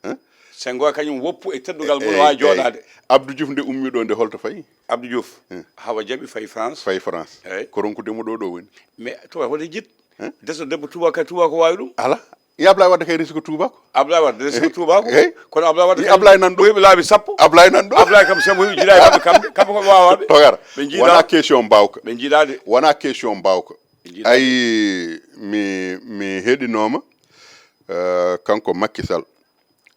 Hein? Senghor kañum woppu e teddugal mum waawi jooɗaade. Abdou Diouf nde ummi ɗo nde holto fayi? Abdou Diouf. Hawa jaɓi fayi France. Fayi France. Eyi. Ko ronkude mo ɗo ɗo woni. Mais to woni jiɗ. Hein? Deso debbo tuubako kadi tuubako waawi ɗum. Ala. Yo Ablaye Wadde kay resi ko tuubako. Ablaye Wadde resi ko tuubako. Eyi. Kono Ablaye Wadde Ablaye nan ɗo. Ɓoyɓe laabi sappo. Ablaye nan ɗo. Ablaye kam sabu jiɗa kamɓe kamɓe kamɓe ko waawaaɓe. Tokara. Ɓe njiida. Wona question mbawka. Ɓe njiidaade. Wona question mbawka. Njiidaade. Ayi mi mi heɗinoma euh, kanko Makki Sall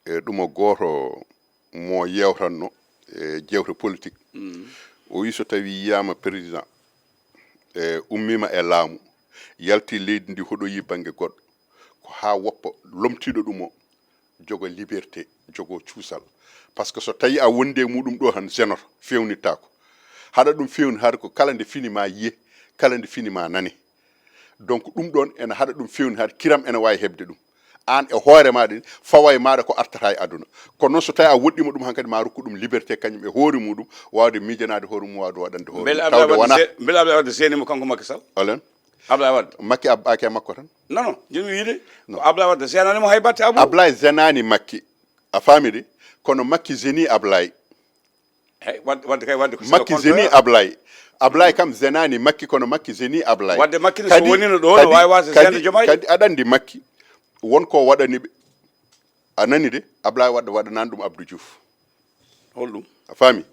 e ɗum o gooto mo yewtanno e jewte politique. O wi so tawi yiyama président e ummima e laamu, yalti leydi ndi hoɗoyi bangge goɗɗo, ko ha woppa lomtiɗo ɗum o jogo liberté, jogo cuusal. Par ce que so tawi a wondi e muɗum ɗo tan zenoto, fewnittako. Haɗa ɗum fewni haɗa ko kala nde fini ma yiye, kala nde fini ma nane. Donc ɗum ɗon ene haɗa ɗum fewni haɗa kiram ene wawi heɓde ɗum. An e hoore maɗa ni faway maɗa ko artata e aduna. Kono noon so tawi a woɗɗima ɗum hankadi ma rokku ɗum liberté kañum e hoore muɗum, wawde miijanade hoore mum, wawde waɗande hoore Mbele mum Ablaye tawde wona. Wadde mbele Ablaye Wadde seenima kanko Makki Sall? Olen. Ablaye Wadde. Makki abbaki e makko tan. Non non, jomi wiide ko Ablaye Wadde seenanimo hay batte Abou. Ablaye zenani Makki. A faami de? Kono Makki zeni Ablaye. Hey, wadde wadde kay wadde ko Makki zeni Ablaye. Ablaye kam zenani Makki kono Makki zeni Ablaye. Wadde Makki ne so wonino ɗo no wawi wasa zende jomayi. Kadi aɗa andi Makki won ko waɗani ɓe. A nani de? Ablaye Wadde waɗanani ɗum Abdou Diouf. Holɗum? A faami?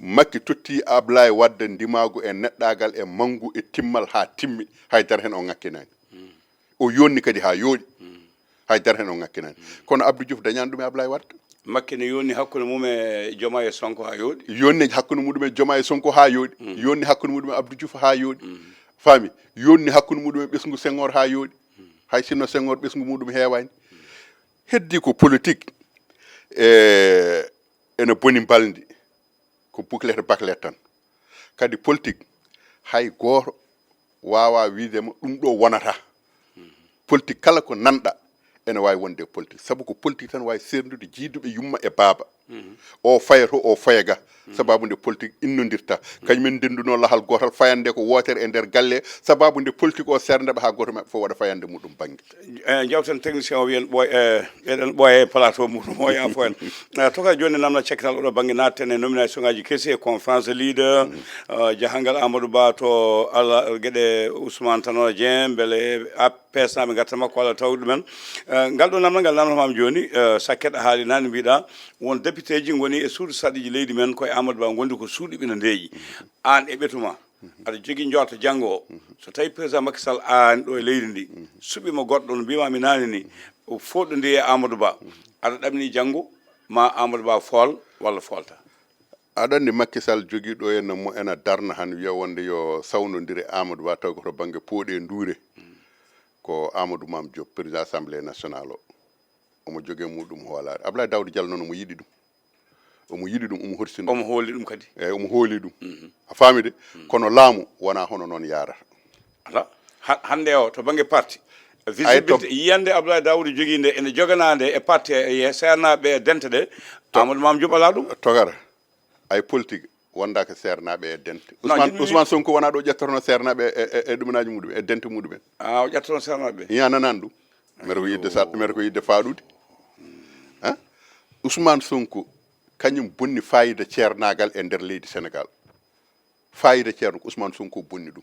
Makki totti Ablaye Wadde ndimaagu e neɗɗaagal e manngu e timmal haa timmi, hay dara heen o ŋakkinani. O yonni kadi haa yooɗi, hay dara heen o ŋakkinani. Kono Abdou Diouf dañani ɗum e Ablaye Wadde. Makki ne yonni hakkunde mum e Jomaye e Sonko haa yooɗi. Yonni hakkunde muɗum e Jomaye e Sonko haa yooɗi. Yonni hakkunde muɗum e Abdou Diouf haa yooɗi. Faami? Yonni hakkunde muɗum e ɓesngu Senghor haa yooɗi. Hay sinno Senghor ɓesngu muɗum heewani. Heddi ko politique e ene boni mbalndi, ko bouclette baclette tan. Kadi politique hay gooto wawa wiidema ɗum ɗo wonata. Politique kala ko nanɗa ene wawi wonde e politique, sabu ko politique tan wawi serdude jiiduɓe yumma e baaba. O faya to, o faya ga. Sababu nde politique innodirta, kañum en ndenduno lahal gootal, fayande ko wootere e nder galle. Sababu nde politique o serndeɓe ha gooto maɓɓe fof waɗa fayande muɗum banggue. Jawten technicien o wiyen ɓooy e eɗen ɓooya e plateau muɗum o yaafo en. Toka joni namna cekkatal oɗo banggue natten e nomination ngaji kesi e conférence de leader. Jahangal Amadou Ba to Allah gueɗe Ousmane Tanor Dieng beele pesnaɓe garta makko Allah tawde ɗumen. Ngal ɗo namdal ngal namdamama joni, sakket a haali nani mbiɗa won député ji goni e suudu sarɗiji leydi men koye Amadou Ba gondi ko suuɗiɓe no ndeeƴi. An e ɓetuma aɗa jogui jorto janggo o, so tawi président Macky Sall arani ɗo e leydi ndi, suɓima goɗɗo no mbimami nani ni, o foɗɗodiri e Amadou Ba, aɗa ɗamini janggo ma Amadou Ba fool walla foolta? Aɗa andi Macky Sall jogiɗo ene mo ena darna han wiya wonde yo sawnodire Amadou Ba taw ko to banggue pooɗe nduure. Ko Amadou Mame Diop président assemblée nationale o, omo jogue muɗum hoolare. Abdoulaye Daouda Diallo noon omo yiɗi ɗum. Omo yiɗi ɗum, omo horsini ɗum. Omo hooli ɗum kadi. Eyyi, omo hooli ɗum. A faami de? Kono laamu wona hono noon yarata. Ala. Ha- hande o to banggue parti, visibilité yiyande Abdoulaye Daouda jogui nde ene jogana nde e parti e sernaɓe e dente ɗe. Amadou Mame Diop ala ɗum. Togara, ay politique wonda ko sernaɓe e dente. Ousmane Sonko wona ɗo ƴettotono sernaɓe e ɗumenaji muɗum e dente muɗumen? A o ƴettotono sernaɓe? Iya, nanani ɗum. Mbeɗa ko yidde sa mbeɗa ko yidde faɗude. Hein? Ousmane Sonko kañum bonni fayida ceernagal e nder leydi Sénégal. Fayida ceerno ko Ousmane Sonko bonni ɗum.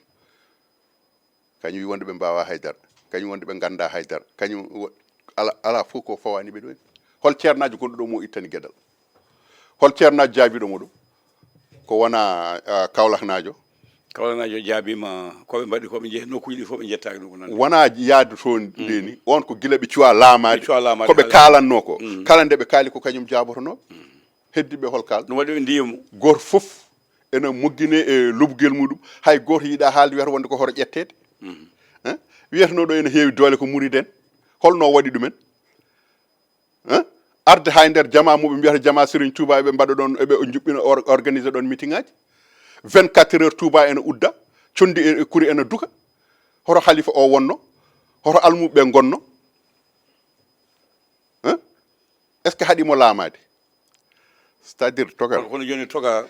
Kañum wi wonde ɓe mbawa haydara, kañum wonde ɓe ganda haydara, kañum ala, ala fof ko fawani ɓe ɗo. Hol ceernajo gonɗo ɗo mo ittani gueɗal? Hol ceernajo jaabiɗo mo ɗo? Ko wona uh, kawlaknajo, Kawlanaajo jaabima ko ɓe mbaɗi ko ɓe jeehi nokkuuji ɗi fof ɓe njettaaki ɗum ko nande. Wona yaadu toon ndeni on ko gila ɓe cuwa laamaade. Ko ɓe kaalanno ko kala nde ɓe kaali ko kañum jaabotonooɓe. Heddiɓe hol kaal? Ɗum waɗi ɓe ndiyamo. Gooto fof ena moggine e lobgel muɗum. Hay gooto yiɗa haalde wiyata wonde ko hoto ƴetteede. Hein? Wiyatnoo ɗo ene heewi doole ko murid en. Holno waɗi ɗumen? Hein? Arde hay nder jama muɓe mbiyata jama Serigne Touba eɓe mbaɗa ɗon eɓe juɓɓina organisé ɗon meeting aji. Vingt-quatre heures Touba ena udda, condi e kuri ena duka. Hoto halifa o wonno? Hoto almuɓe ɓe ngonno? Hein? Est ce que haɗimo laamaade? C'est à dire togal. Kono joni toga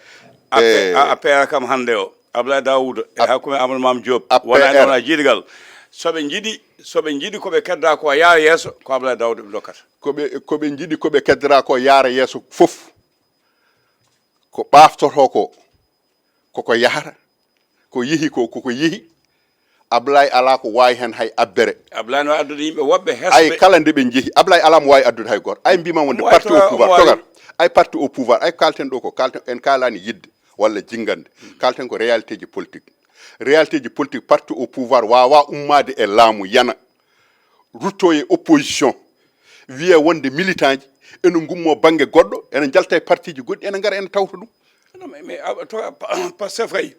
A P R kam hannde o Ablaye Daouda e hakkunde Amadou Mame Diop wona e wona jiidigal. Soɓe jiiɗi soɓe jiiɗi koɓe kedda ko yaara yeeso ko Ablaye Daouda ɓe dokkata. Koɓe koɓe jiiɗi koɓe keddora ko yaara yeeso fof ko ɓaftoto ko koko yahata. Ko yehi ko koko yehi. Ablaye ala ko wawi hen hay abbere. Ablaye no addude yimɓe woɓɓe hesɓe. Ay kala nde ɓe jeehi Ablaye ala mo wawi addude hay goto ay mbima wonde parti au pouvoir togal. Ay parti au pouvoir ay kalten ɗo ko kalten en kalani yidde walla jingande. Kalten ko réalité ji politique. Réalité ji politique parti au pouvoir wawa ummade e laamu yana rutto e opposition wiye wonde militant ji ene gummo banggue goɗɗo ene jalta e parti ji goɗɗi ene gara ene tawta ɗum. Pastef kay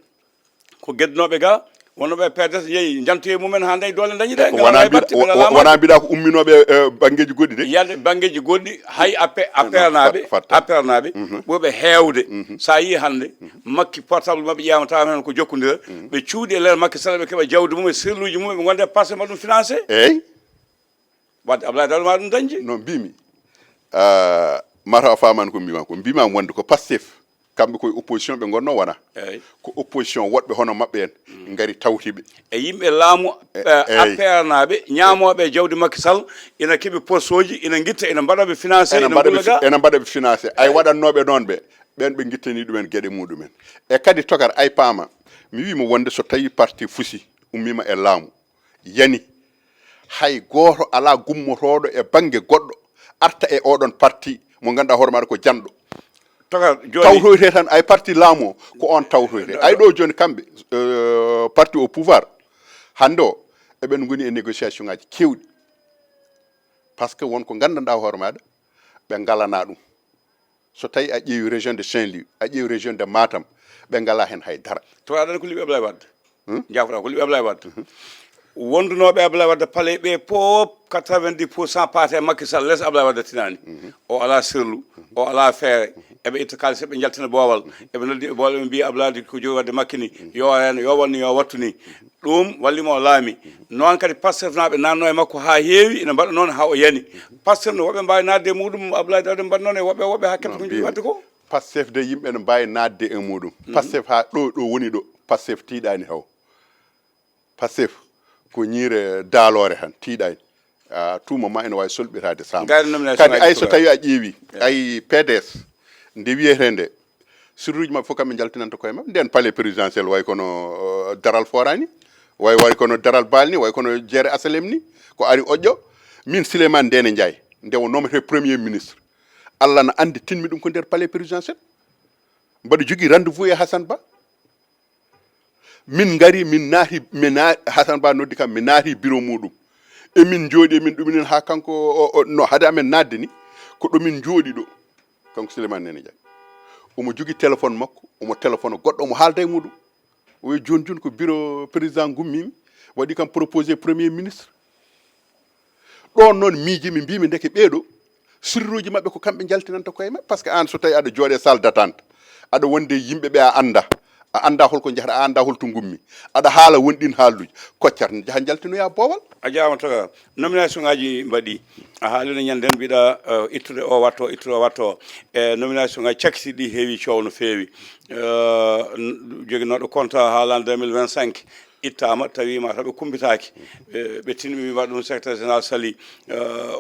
ko geddunoɓe ga wonnoɓe P D S jeeyi jantoye mumen ha dañi doole dañi ɗe wona mbiɗa ko umminoɓe banggueji goɗɗi de yande banggueji goɗɗi hay appe appernaɓe appernaɓe ɓuuɓe hewde sa yi hande makki portable mabɓe ƴewata hen ko jokkodira ɓe cuuɗi e nder makki sala ɓe keeɓa jawdi mum e serluji mum ɓe gonde passé mbaɗa ɗum financé eyyi wadde Ablaye Daouda ma ɗum dañde no mbimi mataw a famani ko mbimami ko mbimami wonde ko Pastef kamɓe koye opposition ɓe gonno wona ko opposition woɗɓe hono mabɓe en gari tawtiɓe e yimɓe laamu appernaɓe ñamoɓe e jawdi Macky Sall ina keeɓi poste oji ina guitta ina mbaɗaɓe financé ina mbaɗaɓe financé ay waɗannoɓe noon ɓe ɓen ɓe guittani ɗumen gueɗe muɗumen e kadi tokar ay paama mi wima wonde so tawi parti fusi ummima e laamu yani hay gooto alaa gummotooɗo e bannge goɗɗo arta e ooɗoon parti mo ngannduɗaa hoore maaɗa ko janɗo. Tawtoyte tan ay parti laamu o ko oon tawtoyte ay ɗo jooni kamɓe parti au pouvoir hannde o eɓen ngoni e négociation ngaji keewɗi par ce que won ko nganndanɗaa hoore maaɗa ɓe ngalanaa ɗum. So tawi a ƴeewi région de Saint-Louis a ƴeewi région de Matam ɓe ngala hen hay dara. To aɗa ko liɓi Ablaye Wade. Jafra ko liɓi Ablaye Wade. Wondunoɓe Ablaye Wade palais ɓe pop quatre-vingt-dix pour cent paate Macky Sall les Ablaye Wade tinani. O ala serlu o ala feere eɓe itta kalis eɓe jaltina boowal eɓe noddi e boole ɓe mbiya Ablaye Wade ko jogi wadde Macky ni yo hen yo wonno yo wattu ni. Ɗum wallimo o laami. Noon kadi Pastef naaɓe nanno e makko haa heewi ina mbaɗa noon haa o yani. Pastef no woɓɓe mbaawi naatde e muɗum Abdoulaye Daouda mbaɗa noon e woɓɓe woɓɓe haa keɓta ko jiɗi waɗde ko. Pastef de yimɓe no mbaawi naatde e muɗum. Pastef haa ɗo ɗo woni ɗo Pastef tiiɗaani haw. Pastef ko ñiire daaloore tan tiiɗaani. Tuuma ma ina waawi solɓitaade saama. Kadi ay so tawi a ƴeewi ay P D S nde wiyetee nde sirruuji maɓɓe fof kamɓe njaltinanta koye maɓɓe nden palais présidentiel way kono daral forani way way kono daral baal ni way kono jeere asalem ni ko ari oƴƴo min Souleymane Ndéné Ndiaye nde o nometee premier ministre Allah na anndi tinmi ɗum ko nder palais présidentiel mbaɗa jogii rendez-vous e Hassane Ba min ngari min naati mi na Hassane Ba noddi kam mi naati bureau muɗum emin jooɗi emin ɗuminen haa kanko no hade amen naatde ni ko ɗo min jooɗi ɗo kanko Souleymane Ndéné Ndiaye omo jogii téléphone makko omo téléphone goɗɗo omo haalda e muɗum o wi jooni jooni ko bureau président gummimi waɗi kam proposé premier ministre ɗon noon miijimi mbimi ndeke ɓeeɗo sirruuji maɓɓe ko kamɓe njaltinanta koye maɓɓe par ce que an so tawi aɗa jooɗe salle d'attente aɗa wonde yimɓe ɓe a annda a annda holko njahata a annda holto ngummi aɗa haala won ɗin haalluji koccat ne jaha njaltinoya boowal. A jaama toga nomination ngaji mbaɗi a haalino ñanden mbiɗa ittude o watto ittude o watto e nomination ngaji cakkitiɗi heewi coow no feewi joginooɗo compte haalande deux mille vingt-cinq ittaama tawi mataw ɓe kumpitaaki ɓe tinmi mbaɗa ɗum secrétaire général sali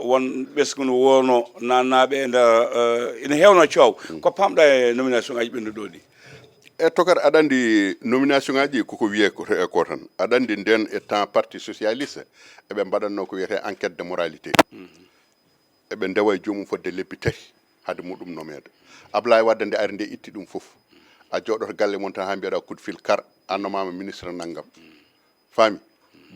won ɓesngu no wonno nannaɓe e nder ina hewno coow ko pamɗa e nomination ngaji ɓennuɗo ɗi. E tokar aɗa anndi nomination ngaji koko wiye ko tan aɗa anndi nden e temps parti socialiste eɓe mbaɗatno ko wiyete enquête de moralité eɓe ndewa e joomum fodde lebbi tati hade muɗum nomeede Ablaye Wade nde ari nde itti ɗum fof A jooɗoto galle mon tan haa mbiyaɗa coup de fil, kar, a nomaama ministre nanngam. Faami?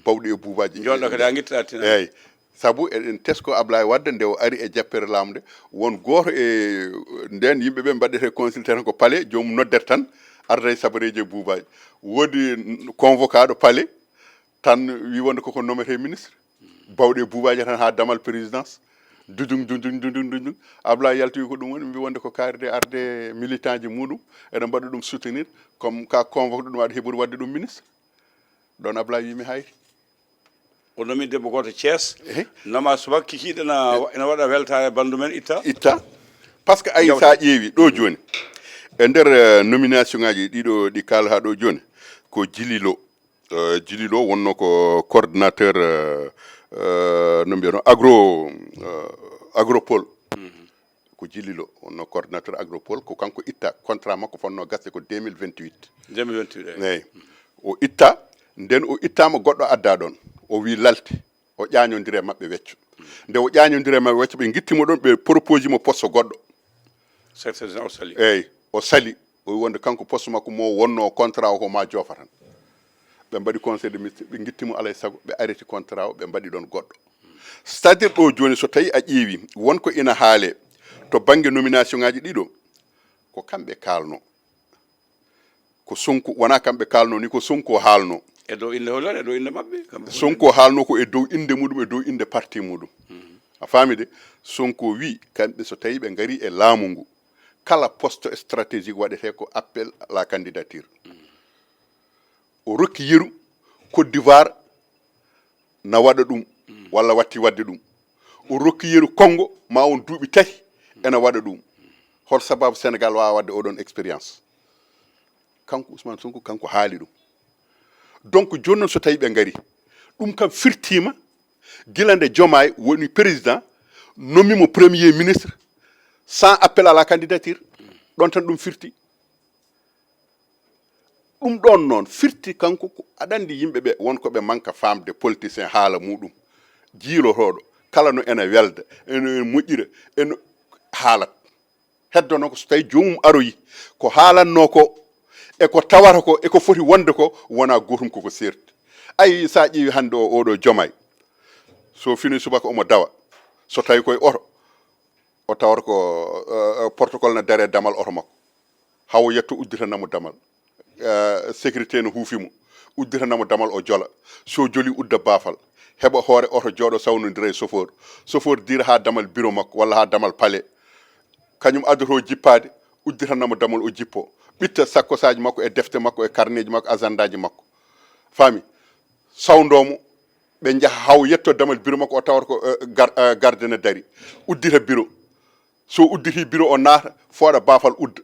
Bawɗi e buubaaji. Jooɗo kadi a ngittaɗa tinani. Eeyi. Sabu eɗen tesko Ablaye Wade nde o ari e jappere laamu nde, won gooto e nden yimɓe ɓe mbaɗete consulté tan ko palais, joomum noddete tan, arda e sabareeji e buubaaji. Woodi convocaaɗo palais tan wi wonde koko nomete ministre. Bawɗi e buubaaji tan haa damal présidence. Dudung, dudung, dudung, dudung. Ablaye yalti wi ko ɗum woni, mbi wonde ko kaari de arde militant ji muɗum, eɗen mbaɗa ɗum soutenir, comme ka convoque ɗum aɗa heɓori waɗde ɗum ministre. Ɗon Ablaye wi mi hayri. O nomi debbo gooto Thiès. Ehe. Noma subaka kikiiɗe na ena waɗa weltaare, bandu men itta. Itta. Parce que ayi, sa ƴeewi ɗo jooni, e nder eh, nomination ngaji ɗiɗo ɗi kaalata ɗo jooni, ko Djili Lo. Eh, Djili Lo wonno ko coordinateur eh, eh, no mbiyano agro eh, agropole. Ko Djili Lo wonno coordinateur agropole, ko kanko itta contrat makko fonno gasde ko deux mille vingt-huit. deux mille vingt-huit, eyi. Eyi. O itta, nden o ittama goɗɗo adda ɗon. O wi lalte, o ƴañodira e maɓɓe wecco. Nde o ƴañodira e maɓɓe wecco, ɓe guittimo ɗon, ɓe proposi mo poste goɗɗo. Secrétaire général o sali. Eyi, o sali. O wi wonde kanko poste makko mo wonno contrat o ko ma joofa tan. Ɓe mbaɗi conseil de ministre, ɓe guittimo alay sago, ɓe arrêti contrat o, ɓe mbaɗi ɗon goɗɗo. C'est-à-dire ɗo jooni so tawi a ƴeewi won ko ina haale to banggue nomination ngaji ɗiɗo, ko kamɓe kalno. Ko Sonko, wona kamɓe kalno ni, ko Sonko haalno. E dow innde hol e dow innde maɓɓe kamɓe fof. Sonko haalno ko e dow innde muɗum, e dow innde parti muɗum. A faami de? Sonko wi kamɓe so tawi ɓe ngari e laamu ngu, kala poste stratégique waɗete ko appel à la candidature. O rokki yeru Côte d'Ivoire na waɗa ɗum, walla watti waɗde ɗum. O rokki yeru Congo, ma won duuɓi tati ena waɗa ɗum. Hol sababu Sénégal wawa waɗde oɗon expérience? Kanko Ousmane Sonko, kanko haali ɗum. Donc jooni noon so tawi ɓe ngari, ɗum kam firtima gila nde Diomaye woni président, nommi mo premier ministre sans appel à la candidature. Ɗon tan ɗum firti. Ɗum ɗon noon firti kanko ko, aɗa anndi yimɓe ɓe won ko ɓe manka faamde politicien haala muɗum. Jiilotooɗo kala no ena welda, eno moƴƴira, eno haalat. Heddo noon ko so tawi joomum aroyi, ko haalanno ko e ko tawata ko e ko foti wonde ko wona gootum koko seerti. Ayi, sa ƴeewi hannde o, oɗo Diomaye, so fini subaka omo dawa, so tawi koye oto, o tawata ko eh, eh, protocole na dare damal oto makko, hawo yetto udditanamo damal. Eh, sécurité no huufi mo, udditanamo damal o jola. So joli udda baafal, heɓa hoore oto, jooɗo sawnodira e chauffeur. Chauffeur dira ha damal bureau makko walla ha damal palais. Kañum addoto jippaade, udditanamo damal o jippo. Ɓitta sakkosaji makko e defte makko e carnet ji makko, agendaji makko. Faami? Sawndomo, ɓe njaha hawo yetto damal bureau makko, o tawata ko eh, gar, eh, garde na dari. Uddita bureau. So udditi bureau o naata, fooɗa baafal udda.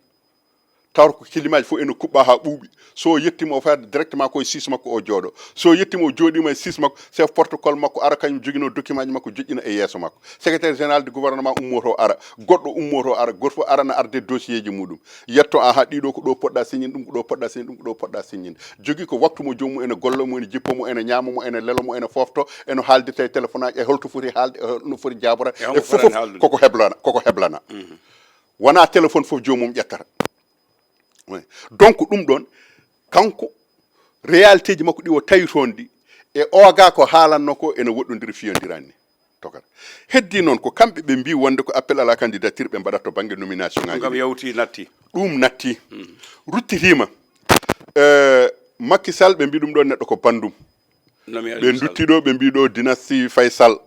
Tawata ko kilimaji fof ene kuɓɓa ha ɓuuɓi. So yettima o fayata directement koye siis makko o jooɗo. So yettima o jooɗima e siis makko, chef protocole makko ara, kañum jogino document ji makko, joƴƴina e yeeso makko. Secrétaire général du gouvernement ummoto ara, goɗɗo ummoto ara, goto fof ara na arde dossier ji muɗum. Yetto, aha, ɗiɗo ko ɗo poɗɗa signinde ɗum, ko ɗo poɗɗa signinde ɗum, ko ɗo poɗɗa signinde. Jogui ko waktu mo joomum ene golla mo, ene jippo mo, ene ñaama mo, ene lelo mo, ene fofto, eno haaldirta e téléphone aji, e holto foti haalde, e holno foti jaabora, E honko e fof foti haaldude. Koko heblana, koko heblana. Wona téléphone fof joomum ƴettata. Oui. Donc ɗum ɗon, kanko, réalité ji makko ɗi o tawi toon ɗi, e oga ko haalanno ko ene woɗɗodiri, fiyondirani ni. Tokara. Heddi noon ko kamɓe ɓe mbi wonde ko appel à la candidature ɓe mbaɗata to banggue nomination ngaji Kam ɗi. Yawti, natti. Ɗum natti. Ruttitima. Eh, Macky Sall, ɓe mbi ɗum ɗo neɗɗo ko bandum. Nomi Ɓe ndutti ɗo, ɓe mbi ɗo dynastie Faysal.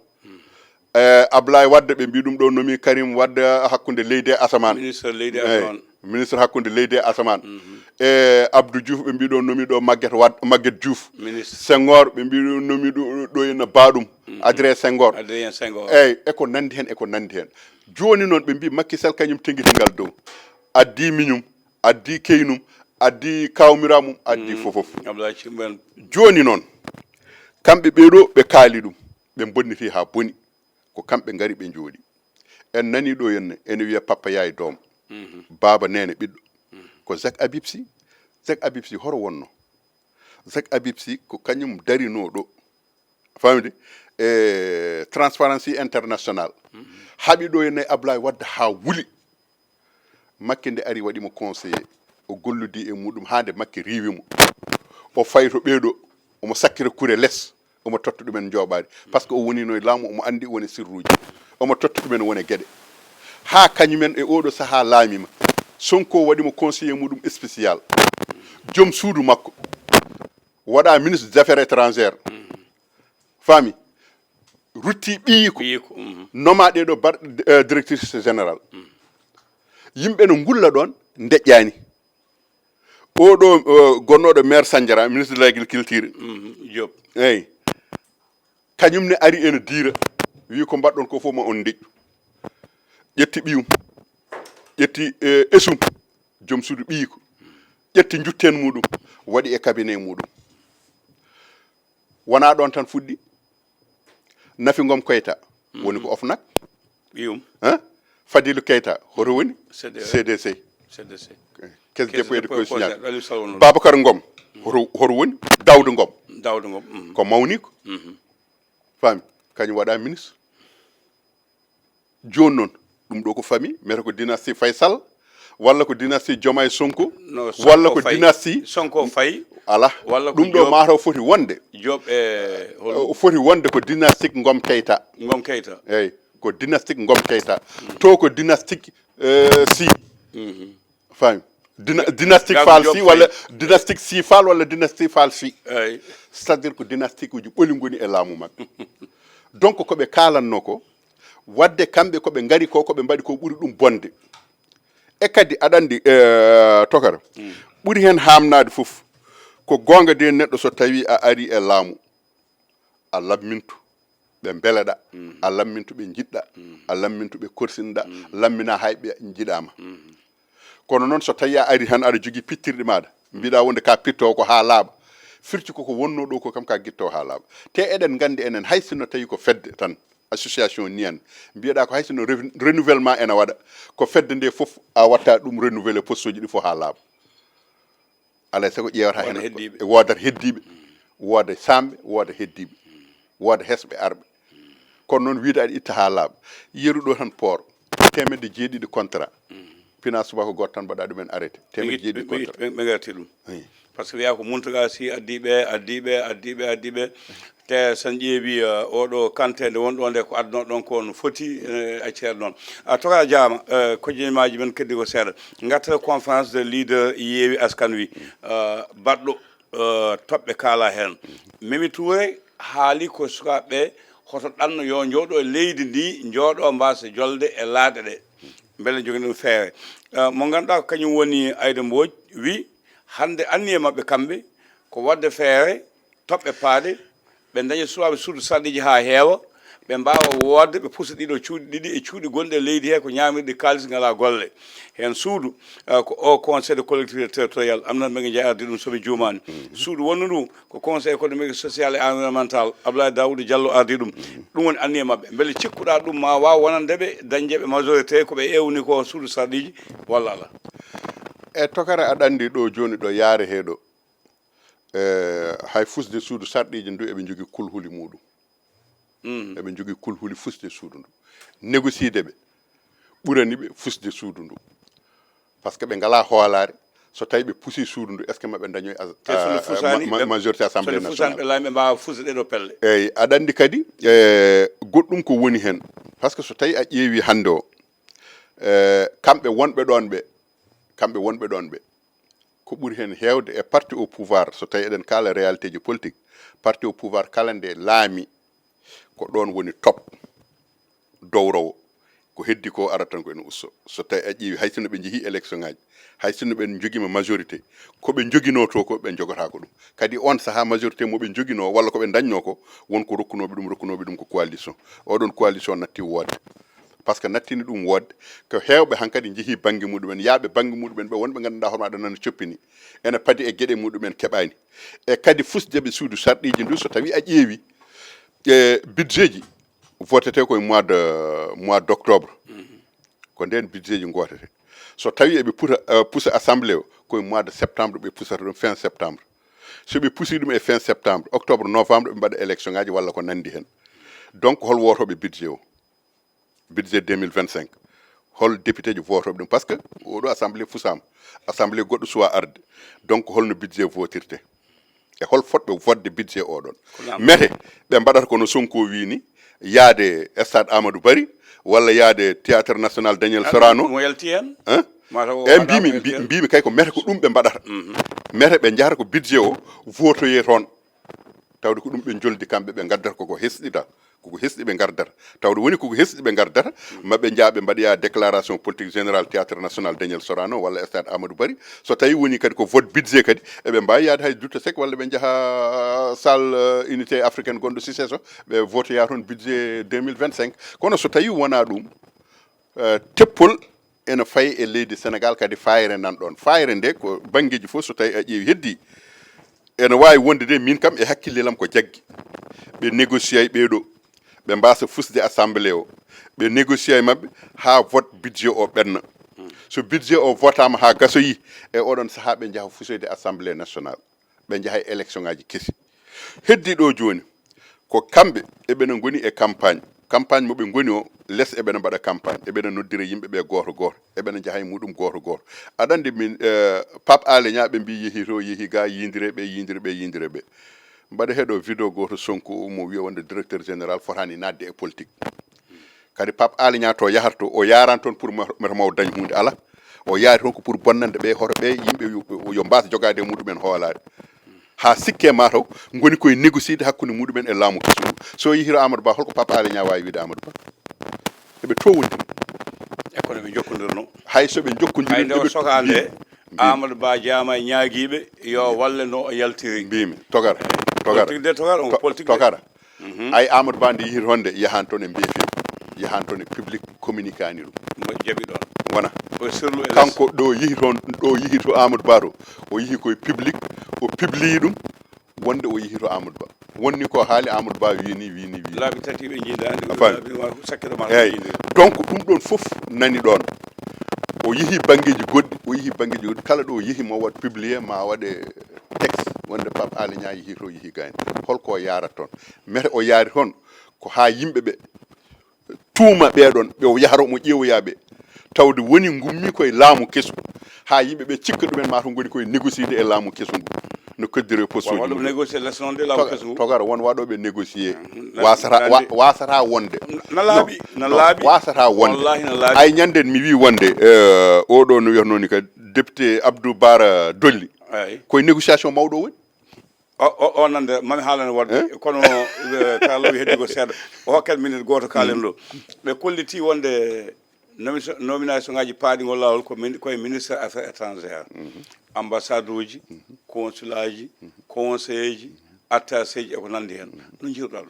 Eh, Ablaye Wade, ɓe mbi ɗum ɗo nomi Karim Wade hakkunde leydi e asaman. Ministre leydi e Eyi, asaman. Ministre hakkunde leydi e asaman. E Abdou Diouf, ɓe mbi ɗo nomi ɗo Maguette Wade, Maguette Diouf. Ministre. Senghor, ɓe mbi ɗo nomi ɗo, ɗo ena baɗum. Adrien Senghor. Adrien Senghor. Eyi, eko nandi hen, eko nandi hen. Joni noon ɓe mbi Macky Sall kañum tengitingal dow. Addi miñum, addi keynum, addi kawmira mum, addi fofof. Abdoulaye Thiombène. Joni noon, kamɓe ɓeɗo ɓe kaali ɗum, ɓe bonniti ha boni. Ko kamɓe ngari ɓe jooɗi. En nani ɗo henne, ene wiya Papa Yaye doom. Baba Nene ɓiɗɗo. Ko Zak Habib Sy. Zak Habib Sy horo wonno? Zak Habib Sy ko kañum darino ɗo. Famidi? E Transparency International. Haɓi ɗo henne Ablaye Wade ha wuli. Macky nde ari waɗimo conseiller. O gollodi e muɗum haa nde Makki riiwi mo. O fayi to ɓeeɗo, omo sakkira kure les, omo totta ɗumen njooɓaari. Par ce que o wonino e laamu, omo anndi woni sirruuji. Omo totta ɗumen woni geɗe. Haa kañumen e oɗo sahaa laamima. Sonko waɗi mo conseiller muɗum spécial. Joom suudu makko. Waɗa ministre des affaires étrangères. Faami? Rutti ɓiyiiko. Ɓiyiiko, mhm. Noma ɗeɗo bar-, eh, directrice générale. Yimɓe no ngulla ɗon, ndeƴƴaani. Oɗo, eh, gonnoɗo maire Sandiara, ministre de l'agriculture. Mhm, Diop. Eyyi. Kañum ne ari ene diira. Wi ko mbaɗɗon ko fof ma on ndeƴƴu. Ƴetti ɓiyum. Ƴetti, eh, esum. Joom suudu ɓiyiiko. Ƴetti njutten muɗum. Waɗi e cabinet muɗum. Wona ɗon tan fuɗɗi. Nafi Ngom Keita. Woni ko OFNAC. Ɓiyum. Hein? Fadilou Keita, hoto woni? C D C. C D C. Caisse dépôt et consignation. Babacar Ngom, hoto, hoto woni? Daouda Ngom. Daouda Ngom, mhm. Ko mawni ko. Mhm. Faami? Kañum waɗa ministre. Jooni noon, ɗum ɗo ko famille, mete ko dynastie Faysal, walla ko dynastie Diomaye Sonko, walla ko dynastie Sonko Faye, ala. Walla ko ɗum ɗo Diop, mataw foti wonde. Diop e hol- O foti wonde ko dynastie Ngom Keita. Ngom Keita. Eyyi, ko dynastie Ngom Keita. To ko dynastie, eh, Sy. Mhm. Faami? Dina-, dynastie Fall Sy walla dynastie Sy Fall walla dynastie Fall Sy. Eyyi. C'est-à-dire ko dynastie uji ɓoli ngoni e laamu maɓɓe. Donc ko ɓe kaalanno ko, wadde kamɓe ko ɓe ngari ko, ko ɓe mbaɗi ko ɓuri ɗum bonde. E kadi aɗa anndi, eh, Tokara, ɓuri heen haamnaade fof, ko goonga de neɗɗo so tawi a ari e laamu, a lammintu ɓe mbeleɗa, a lammintu ɓe njiɗɗa, a lammintu ɓe korsinɗa, lammina hay ɓe njiɗama. Kono noon so tawi a ari tan aɗa jogii pittirɗi maɗa, mbiɗa wonde ka pittowo ko haa laaɓa, firti koko wonno ɗo ko kam ka guittowo haa laaɓa. Te eɗen nganndi enen hay sinno tawi ko fedde tan, association ni en, mbiyeɗa ko hay sinno rev-, renouvellement ena waɗa, ko fedde nde fof a watta ɗum renouveler poste uji ɗi fof haa laaɓa. Alay sago ƴeewata heen, woodat heddiiɓe, wooda saamɓe, wooda heddiiɓe, wooda hesɓe arɓe. Kono noon wiyde aɗa itta haa laaɓa, yeru ɗo tan port, teemedde jeeɗiɗi contrat. Pina subaka gooto tan mbaɗa ɗumen arrêté. Teemedde jeeɗiɗi contrat. Ɓe ngarti ɗum. Par ce que wiya ko Mountaga Sy addi ɓe, addi ɓe, addi ɓe, addi ɓe. Te sen ƴeewi, eh, oɗo Kanté nde won ɗo nde ko adduno ɗon ko no foti, eh, accere ɗon. A toka jaama, eh, ko jeñmaaji men keddi ko seeɗa. Ngartere conférence de leader Yewwi Askan Wi, eh, baɗɗo, eh, toɓɓe kaala heen. Mimi Touré haali ko sukaaɓe hoto ɗanno yo njooɗo e leydi ndi, njooɗo mbasa jolde e laaɗe ɗe. Mbele jogani ɗum feere. Eh, mo ngannduɗaa ko kañum woni Ayda Mbodj wi hannde anniye maɓɓe kamɓe ko waɗde feere toɓɓe paaɗe, ɓe ndaña suwaaɓe suudu sarɗiiji haa heewa, ɓe mbaawa woodde, ɓe pusa ɗiɗo cuuɗi ɗiɗi e cuuɗi gonɗi e leydi he ko ñaamirɗi kaalis ngalaa golle. Heen suudu, eh, ko o conseil de collectivité territorial, am nan mbeɗa jeyaa ardi ɗum so mi juumaani. Suudu wonndu ndu ko conseil économique, social et environnemental, Abdoulaye Daouda Diallo ardi ɗum. Ɗum woni anniye maɓɓe. Mbele cikkuɗaa ɗum ma waaw wonande ɓe, dañde ɓe majorité ko ɓe ewni ko suudu sarɗiiji walla alaa? E tokara aɗa anndi ɗo jooni ɗo yaare he ɗo. Eh, hay fusde suudu sarɗiiji ndu eɓe njogii kulhuli muɗum. Eɓe njogii kulhuli fusde suudu ndu. Négocier de ɓe ɓurani ɓe fusde suudu ndu. Par ce que ɓe ngalaa hoolaare, so tawi ɓe pusi suudu ndu, est ce que maɓe ndañoy a-, te so nde a-, fusaani, ma-, ma-, ɓe, majorité so assemblée nde fusaani, nationale? Ɓe laami ɓe mbaawa fusde ɗo pelle. Eyyi, aɗa anndi kadi, eh, goɗɗum ko woni heen. Par ce que so tawi a ƴeewi hannde o, eh, kamɓe wonɓe ɗoon ɓe, kamɓe wonɓe ɗoon ɓe, ko ɓuri heen heewde e parti au pouvoir, so tawi eɗen kaala réalité ji politique, parti au pouvoir kala nde laami, ko ɗoon woni top dowrowo. Ko heddi ko arata tan ko ene usto. So tawi a ƴeewi, hay sinno ɓe njehii élection ngaji, hay sinno ɓe njogiima majorité, ko ɓe njoginoo to ko ɓe njogata ko ɗum. Kadi on sahaa majorité mo ɓe njoginoo walla ko ɓe ndañnoo ko, won ko rokkunooɓe ɗum, rokkunooɓe ɗum ko coalition. Oɗon coalition natti woodde. Par ce que nattini ɗum woodde, ko heewɓe hankadi njehii bannge muɗumen, yaaɓe bannge muɗumen ɓe wonɓe ngannduɗaa hono aɗa nana coppini, ene padi e geɗe muɗumen keɓaani. E kadi fusde ɓe suudu sarɗiiji ndu, so tawi a ƴeewi, e budget ji votete koye mois de, mois d' octobre. Ko ndeen budget ji ngootete. So tawi eɓe puta, eh, pusa assemblée o, koye mois de septembre ɓe pusata ɗum, fin septembre. So ɓe pusi ɗum e fin septembre, octobre, novembre, ɓe mbaɗa élection ngaji walla ko nanndi heen. Donc, hol wootoɓe budget o? Budget deux mille vingt-cinq. Hol député ji votoɓe ɗum? Parce que oɗo assemblée fusama, assemblée goɗɗo suwa arde. Donc holno budget votirte? E hol fotɓe fodde budget oɗon? Mete ɓe mbaɗata kono Sonko wini, yaade stade Amadou Barry, walla yaade théâtre national Daniel Sorano? Mo yalti hen? Hein? Mata o e mbimi mbimi kay ko mete ko ɗum ɓe mbaɗata. Mete ɓe njahata ko budget o votoye toon. Tawde ko ɗum ɓe joldi kamɓe, ɓe ngaddata koko hesɗita, koko hesɗi ɓe ngardata. Tawde woni koko hesɗi ɓe ngardata, ma ɓe njaa ɓe mbaɗoya déclaration politique générale théâtre national Daniel Sorano walla stade Amadou Barry. So tawi woni kadi ko vote budget kadi, eɓe mbawi yaade hay Douta Seck walla ɓe njaha salle, euh, unité africaine gonɗo Cissé so, ɓe votoya toon budget deux mille vingt-cinq. Kono so tawi wona ɗum, euh, teppol ene fayi e leydi Sénégal kadi, fayre nan ɗon. Fayre nde ko banngeeji fof, so tawi a ƴeewi heddi, ene waawi wonde de min kam e hakkille lam ko jaggi. Ɓe négocier ɓee ɗo, ɓe mbasa fusde assemblée o, ɓe négocier maɓɓe haa vote budget o ɓenna. So budget o votama haa gasoyi, e oɗon sahaa ɓe njaha fusoyde assemblée nationale, ɓe njaha e élection ngaji kesi. Heddi ɗo jooni, ko kamɓe eɓena ngoni e campagne. Campagne mo ɓe ngoni o, les eɓena mbaɗa campagne, eɓena noddira yimɓe ɓe gooto gooto, eɓena njaha e muɗum gooto gooto. Aɗa anndi min, eh, Pape Alé Niang ɓe mbi yehi to, yehi ga, yindire ɓe, yindire ɓe, yindire ɓe. Mbaɗa heɗo vidéo gooto Sonko mo wiya wonde directeur général fotani nadde e politique. Kadi Pape Alé Niang to yahata to, o yaran toon pour ma-, mata maw dañ huunde, ala. O yaari toon ko pour bonnande ɓe hoto ɓe yimɓe yo, yo mbaas jogaade e muɗumen hoolaare. Haa sikke mataw ngoni koye négocier hakkunde muɗumen e laamu kesu ngu. So yehi to Amadou Ba, holko Pape Alé Niang waawi wiide Amadou Ba? Eɓe to wondi. E kono ɓe jokkondirno. Hay so ɓe jokkondiri, hay nde o soka nde, Amadou Ba jaama e ñaagiiɓe yo walle no o yaltiri. Mbimi, togara, togara. Politique de togara, on politique de. Togara. Mhm. Ay Amadou Ba nde yehi toon de, yahan toon e mbeefel, yahan toon e public communiqué ani ɗum. Mo jaɓi ɗon. Wona. O sirlu e les. Kanko ɗo yehi toon, ɗo yehi to Amadou Ba to, o yehi koye public, o publie ɗum, wonde o yehi to Amadou Ba. Wonni ko haali Amadou Ba wini, wini, wini. Laabi tati ɓe njiidaani, a faami? Laabi ma sakkito ma. Eyyi. Njiidi. Donc ɗum ɗon fof nani ɗon. O yehi banngeeji goɗɗi, o yehi banngeeji goɗɗi. Kala ɗo o yehi mo waɗ publié, ma waɗe texte wonde Pape Alé Niang yehi to, yehi gayni. Holko o yaarata toon? Mete o yaari toon ko haa yimɓe ɓe tuuma ɓeɗon, ɓe o yahata omo ƴeewoya ɓe. Tawde woni ngummi koye laamu kesu. Haa yimɓe ɓe cikka ɗumen ma to ngoni koye négocier e laamu kesu ngu. No koddire poste uji waɗa ɗum négocier les noon de laamu kesu ngu. Togara won waɗoɓe négocier. Mhm. Wasata, wa-, wasata wonde. Na laaɓi, na laaɓi. Wasata wonde. Wallahi na laaɓi. Ay ñanden mi wi wonde, eh, oɗo no wiyatnoo ni ka député Abdou Bara Dolly. Ay. Koye négociation mawɗo woni. O, o, o nande, mami haalane waɗde, eh? Kono, eh, ka lawi heddi ko seeɗa. O hokkat minute gooto kaalen ɗo. Ɓe kolliti wonde nomi-, nomination ngaji paaɗi ngol laawol ko min-, koye ministre affaires étrangères, mhm, ambassade uji, mhm, consulat ji, mhm, conseiller ji, mhm, attaché ji e ko nandi hen. Mhm. No jiiruɗa ɗum?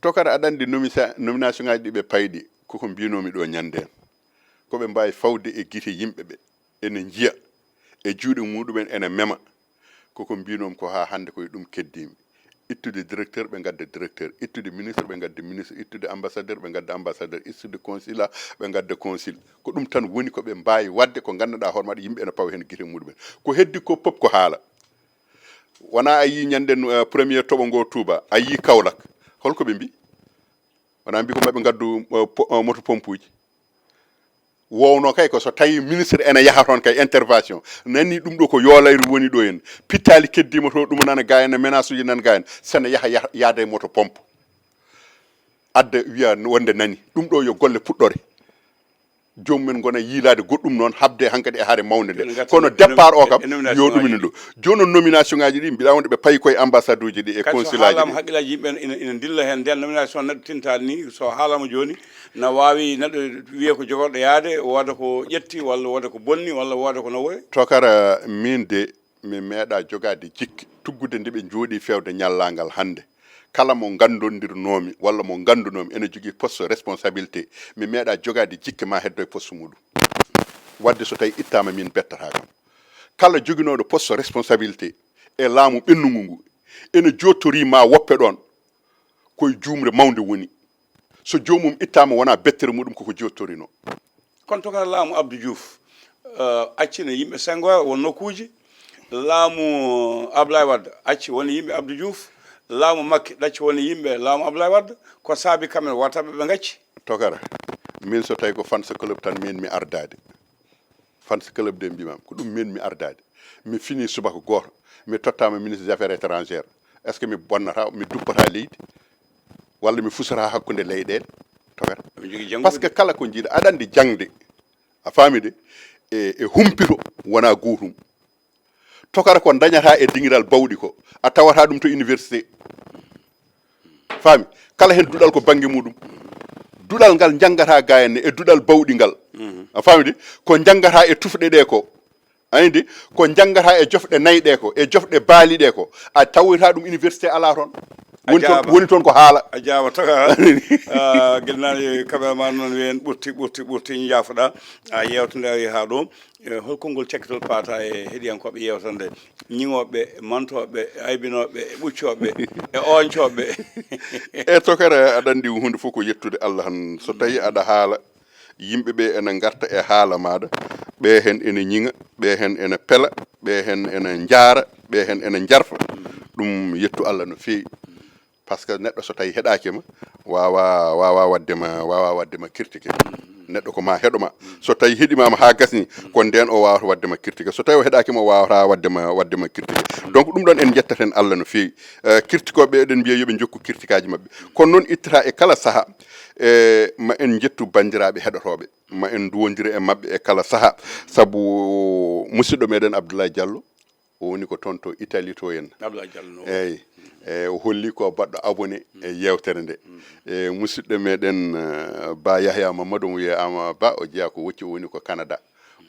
Tokara aɗa anndi nomisa-, nomination ngaji ɗi ɓe payɗi, koko mbinomi ɗo ñande. Ko ɓe mbawi fawde e gite yimɓe ɓe. Ene njiya e juuɗe muɗumen, ene mema. Koko mbinom ko haa hannde koye ɗum keddimi. Ittude directeur, ɓe ngadda directeur. Ittude ministre, ɓe ngadda ministre. Ittude ambassadeur, ɓe ngadda ambassadeur. Ittude consulat, ɓe ngadda consul. Ko ɗum tan woni ko ɓe mbaawi waɗde, ko ngannduɗaa hoore maɗa yimɓe ene pawa heen gite muɗumen. Ko heddi ko pop ko haala. Wona a yii ñande, eh, premier toɓo ngo Touba, a yii Kaolack. Holko ɓe mbi? Wona mbi ko maɓe ngaddu, eh, po-, eh, moto pompuji. Wowno kay ko so tawi ministre ene yaha toon kay intervention. Nani ɗum ɗo ko yoolayru woni ɗo en. Pittali keddima to ɗum nana ga en, menace uji nana ga en. Sene yaha, yaha, yaada e moto pompe. Adda wiya wonde nani. Ɗum ɗo yo golle puɗɗore. Joomum en gona yiilaade goɗɗum noon, habde hankadi e hare mawnde nde. Kono départ o kam, yo ɗum ene ɗo. Jooni noon nomination ngaji ɗi, mbiɗa wonde ɓe payi koye ambassade uji ɗi e consulat ji ɗi. Kadi so haalama haqqillaji yimɓe ina, ina ndilla heen, nden nomination neɗɗo tintaani ni, so haalama jooni, na waawi neɗɗo wiya ko jogorɗo yaade, wooda ko ƴetti, walla wooda ko bonni, walla wooda ko no woye. Tokara, min de, mi meeɗa jogaade jikke, tuggude nde ɓe njooɗi feewde ñallaangal hannde. Kala mo nganndondirnoomi walla mo nganndunomi ene jogii poste responsabilité, mi meeɗa jogaade jikke ma heddo e poste muɗum. Wadde so tawi ittaama min bettata kam. Kala joginooɗo poste responsabilité e laamu ɓennungu ngu, ene jottori ma woppe ɗoon koye juumre mawnde woni. So joomum ittaama wona bettere muɗum koko jottorino. Kono tokara laamu Abdou Diouf, eh, accino yimɓe Senghor won nokkuuji. Laamu Ablaye Wade acci woni yimɓe Abdou Diouf. Laamu Macky ɗacci woni yimɓe laamu Ablaye Wade. Ko saabi kamɓe wataɓe ɓe ngacci. Tokara, Min so tawi ko fans club tan, min mi ardaade. Fans club de mbimam ko ɗum min mi ardaade. Mi fini subaka gooto, mi tottaama ministre des affaires étrangères. Est ce que mi bonnata, mi duppata leydi, walla mi fusata hakkunde leyɗeele? Tokara. Par ce que kala ko jiiɗa, aɗa anndi jaŋde, a faami de, e, e humpito wona gootum. Tokara ko dañata e dingiral bawɗi ko, a tawata ɗum to université. Faami? Kala hen duɗal ko bannge muɗum. Duɗal ngal janngata ga henne e duɗal bawɗi ngal. A faami de? Ko janngata e tufɗe ɗe ko. Ayi de? Ko janngata e jofɗe nayi ɗe ko, e jofɗe baali ɗe ko. A tawata ɗum université ala toon. Woni toon, woni toon ko haala. A jaama, Tokara. Ah, gila naane, cameraman noon wiyen ɓurti, ɓurti, ɓurti, njaafoɗa. A yewta nde ari haa ɗo. E, hol konngol cakkitol paata e heɗiyankooɓe yewtere nde? Ñiŋooɓe, mantooɓe, aybinooɓe, e ɓuccooɓe, e ooñcooɓe. E Tokara, aɗa anndi huunde fof ko yettude Allah tan. So tawi aɗa haala, yimɓe ɓe ene ngarta e haala maaɗa, ɓe hen ene ñiŋa, ɓe hen ene pela, ɓe hen ene njaara, ɓe hen ene njarfa. Ɗum yettu Allah no feewi. Par ce que neɗɗo so tawi heɗaaki ma, wawa, wawa waɗde ma, wawa waɗde ma critiqué. Neɗɗo ko ma heɗo ma. So tawi heɗimaama haa gasni, ko nden o wawata waɗde ma critiqué. So tawi o heɗaaki ma, o wawata waɗde ma, waɗde ma critiqué. Donc ɗum ɗon en jettata hen Allah no feewi. Eh, critiqueoɓe eɗen mbiya yoɓe jokku critiqueaji maɓɓe. Kono noon ittata e kala saaha, e ma en jettu bandiraɓe heɗotoɓe. Ma en duwondira e maɓɓe e kala saaha. Sabu musidɗo meɗen Abdoulaye Diallo, o woni ko toon to Italie to en. Abdoulaye Diallo no. Eyyi. E, o holli ko baɗɗo abonné e yewtere nde. E, musidɗo meɗen, eh, Ba Yahya Mamadou, omo wiya Ama Ba, o jeeya ko Wocci, o woni ko Canada.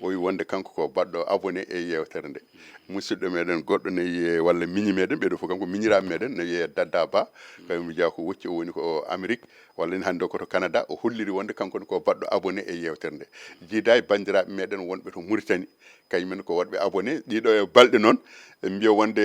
O wi wonde kanko ko baɗɗo abonné e yewtere nde. Musidɗo meɗen goɗɗo ne wiye, walla miñi meɗen, ɓeɗo fof kanko miñiraɓe meɗen, ne wiye Dadda Ba, kañum jeeya ko Wocci, o woni ko Amérique, walla ni hannde o ko to Canada, o holliri wonde kanko ne ko baɗɗo abonné e yewtere nde. Jiida e bandiraɓe meɗen wonɓe to Mauritanie, kañumen ko waɗɓe abonné. Ɗiɗo e balɗe noon, ɓe mbiya wonde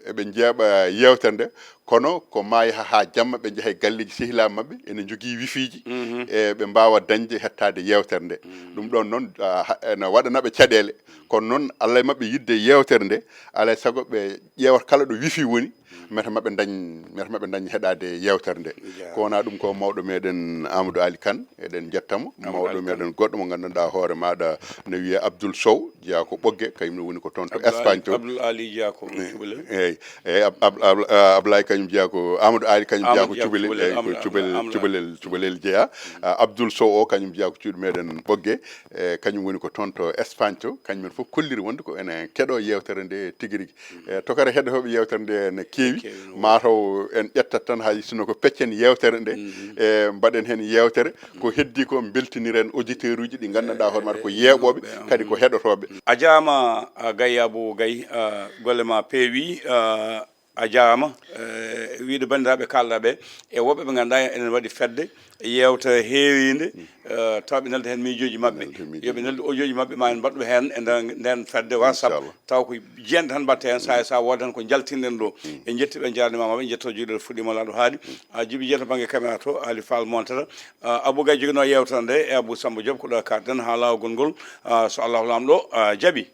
eɓe jeeɓa yewtere nde, kono ko ma yaha haa jamma, ɓe njaha e galleeji sehilaaɓe maɓɓe, ene njogii wifiji, e ɓe mbaawa dañde hettaade yewtere nde. Ɗum ɗoon noon, ah, ha-, ene waɗanaɓe caɗeele. Kono noon, Allah e maɓɓe yiɗde yewtere nde, alaa e sago ɓe ƴeewata kala ɗo wifi woni, meta maɓɓe dañ, meta maɓɓe dañ heɗaade yewtere nde. Ko wona ɗum ko mawɗo meɗen Amadou Ali Kane, eɗen njettamo, mawɗo meɗen goɗɗo mo nganndanɗaa hoore maaɗa ne wiye Abdoul Sow, jeeya ko Ɓogge, kañum ne woni ko toon to Espagne to. Abdoul Ali jeeya ko Cubalel. Eyyi, eyyi, Ab-, Ab-, Ab-, ah, Ablaye kañum jeeya ko, Amadou Ali kañum jeeya ko Cubalel, eyyi, ko Cubalel, Cubalel, Cubalel jeeya. Ah, Abdoul Sow o kañum jeeya ko cuuɗi meɗen Ɓogge, e kañum woni ko toon to Espagne to, kañumen fof kolliri wonde ko ene keɗo yewtere nde tigi rigi. E, tokara heɗotooɓe yewtere nde ne keewi, mataw en ƴettat tan hay sinno ko peccen yewtere nde, e mbaɗen heen yewtere. Ko heddi ko, beltiniren auditeur uji ɗi nganndanɗaa hoore maɗa ko yeeɓooɓe, kadi ko heɗotooɓe. A jaama, a, Gaye Abou Gaye, a, golle ma peewi, a, a jaama, e, wiide banndiraaɓe kaalɗaa ɓe, e woɓɓe ɓe ngannduɗaa enen waɗi fedde, yewtere heeriinde, e, tawa ɓe nelda heen miijooji maɓɓe. Nelda miijooji. Yo ɓe neldu audio ji maɓɓe, ma en mbaɗ ɗum heen e nder ndeen fedde WhatsApp. Inchallah. Taw ko jiyannde tan mbaɗta heen, sahaa e sahaa wooda tan ko njaltinɗen ɗo. En njetti ɓe, njaarnima maɓɓe, njetto juuɗe fuɗɗiima laaɗo haali. A, Jibi Jeeto bannge caméra to, Ali Fall montata. A, Abou Gaye joginoo yewtere nde, e Abou Samba Diop ko ɗo kaaɗɗen haa laawol ngol. A, so Allahu Laamɗo, a, jaɓi.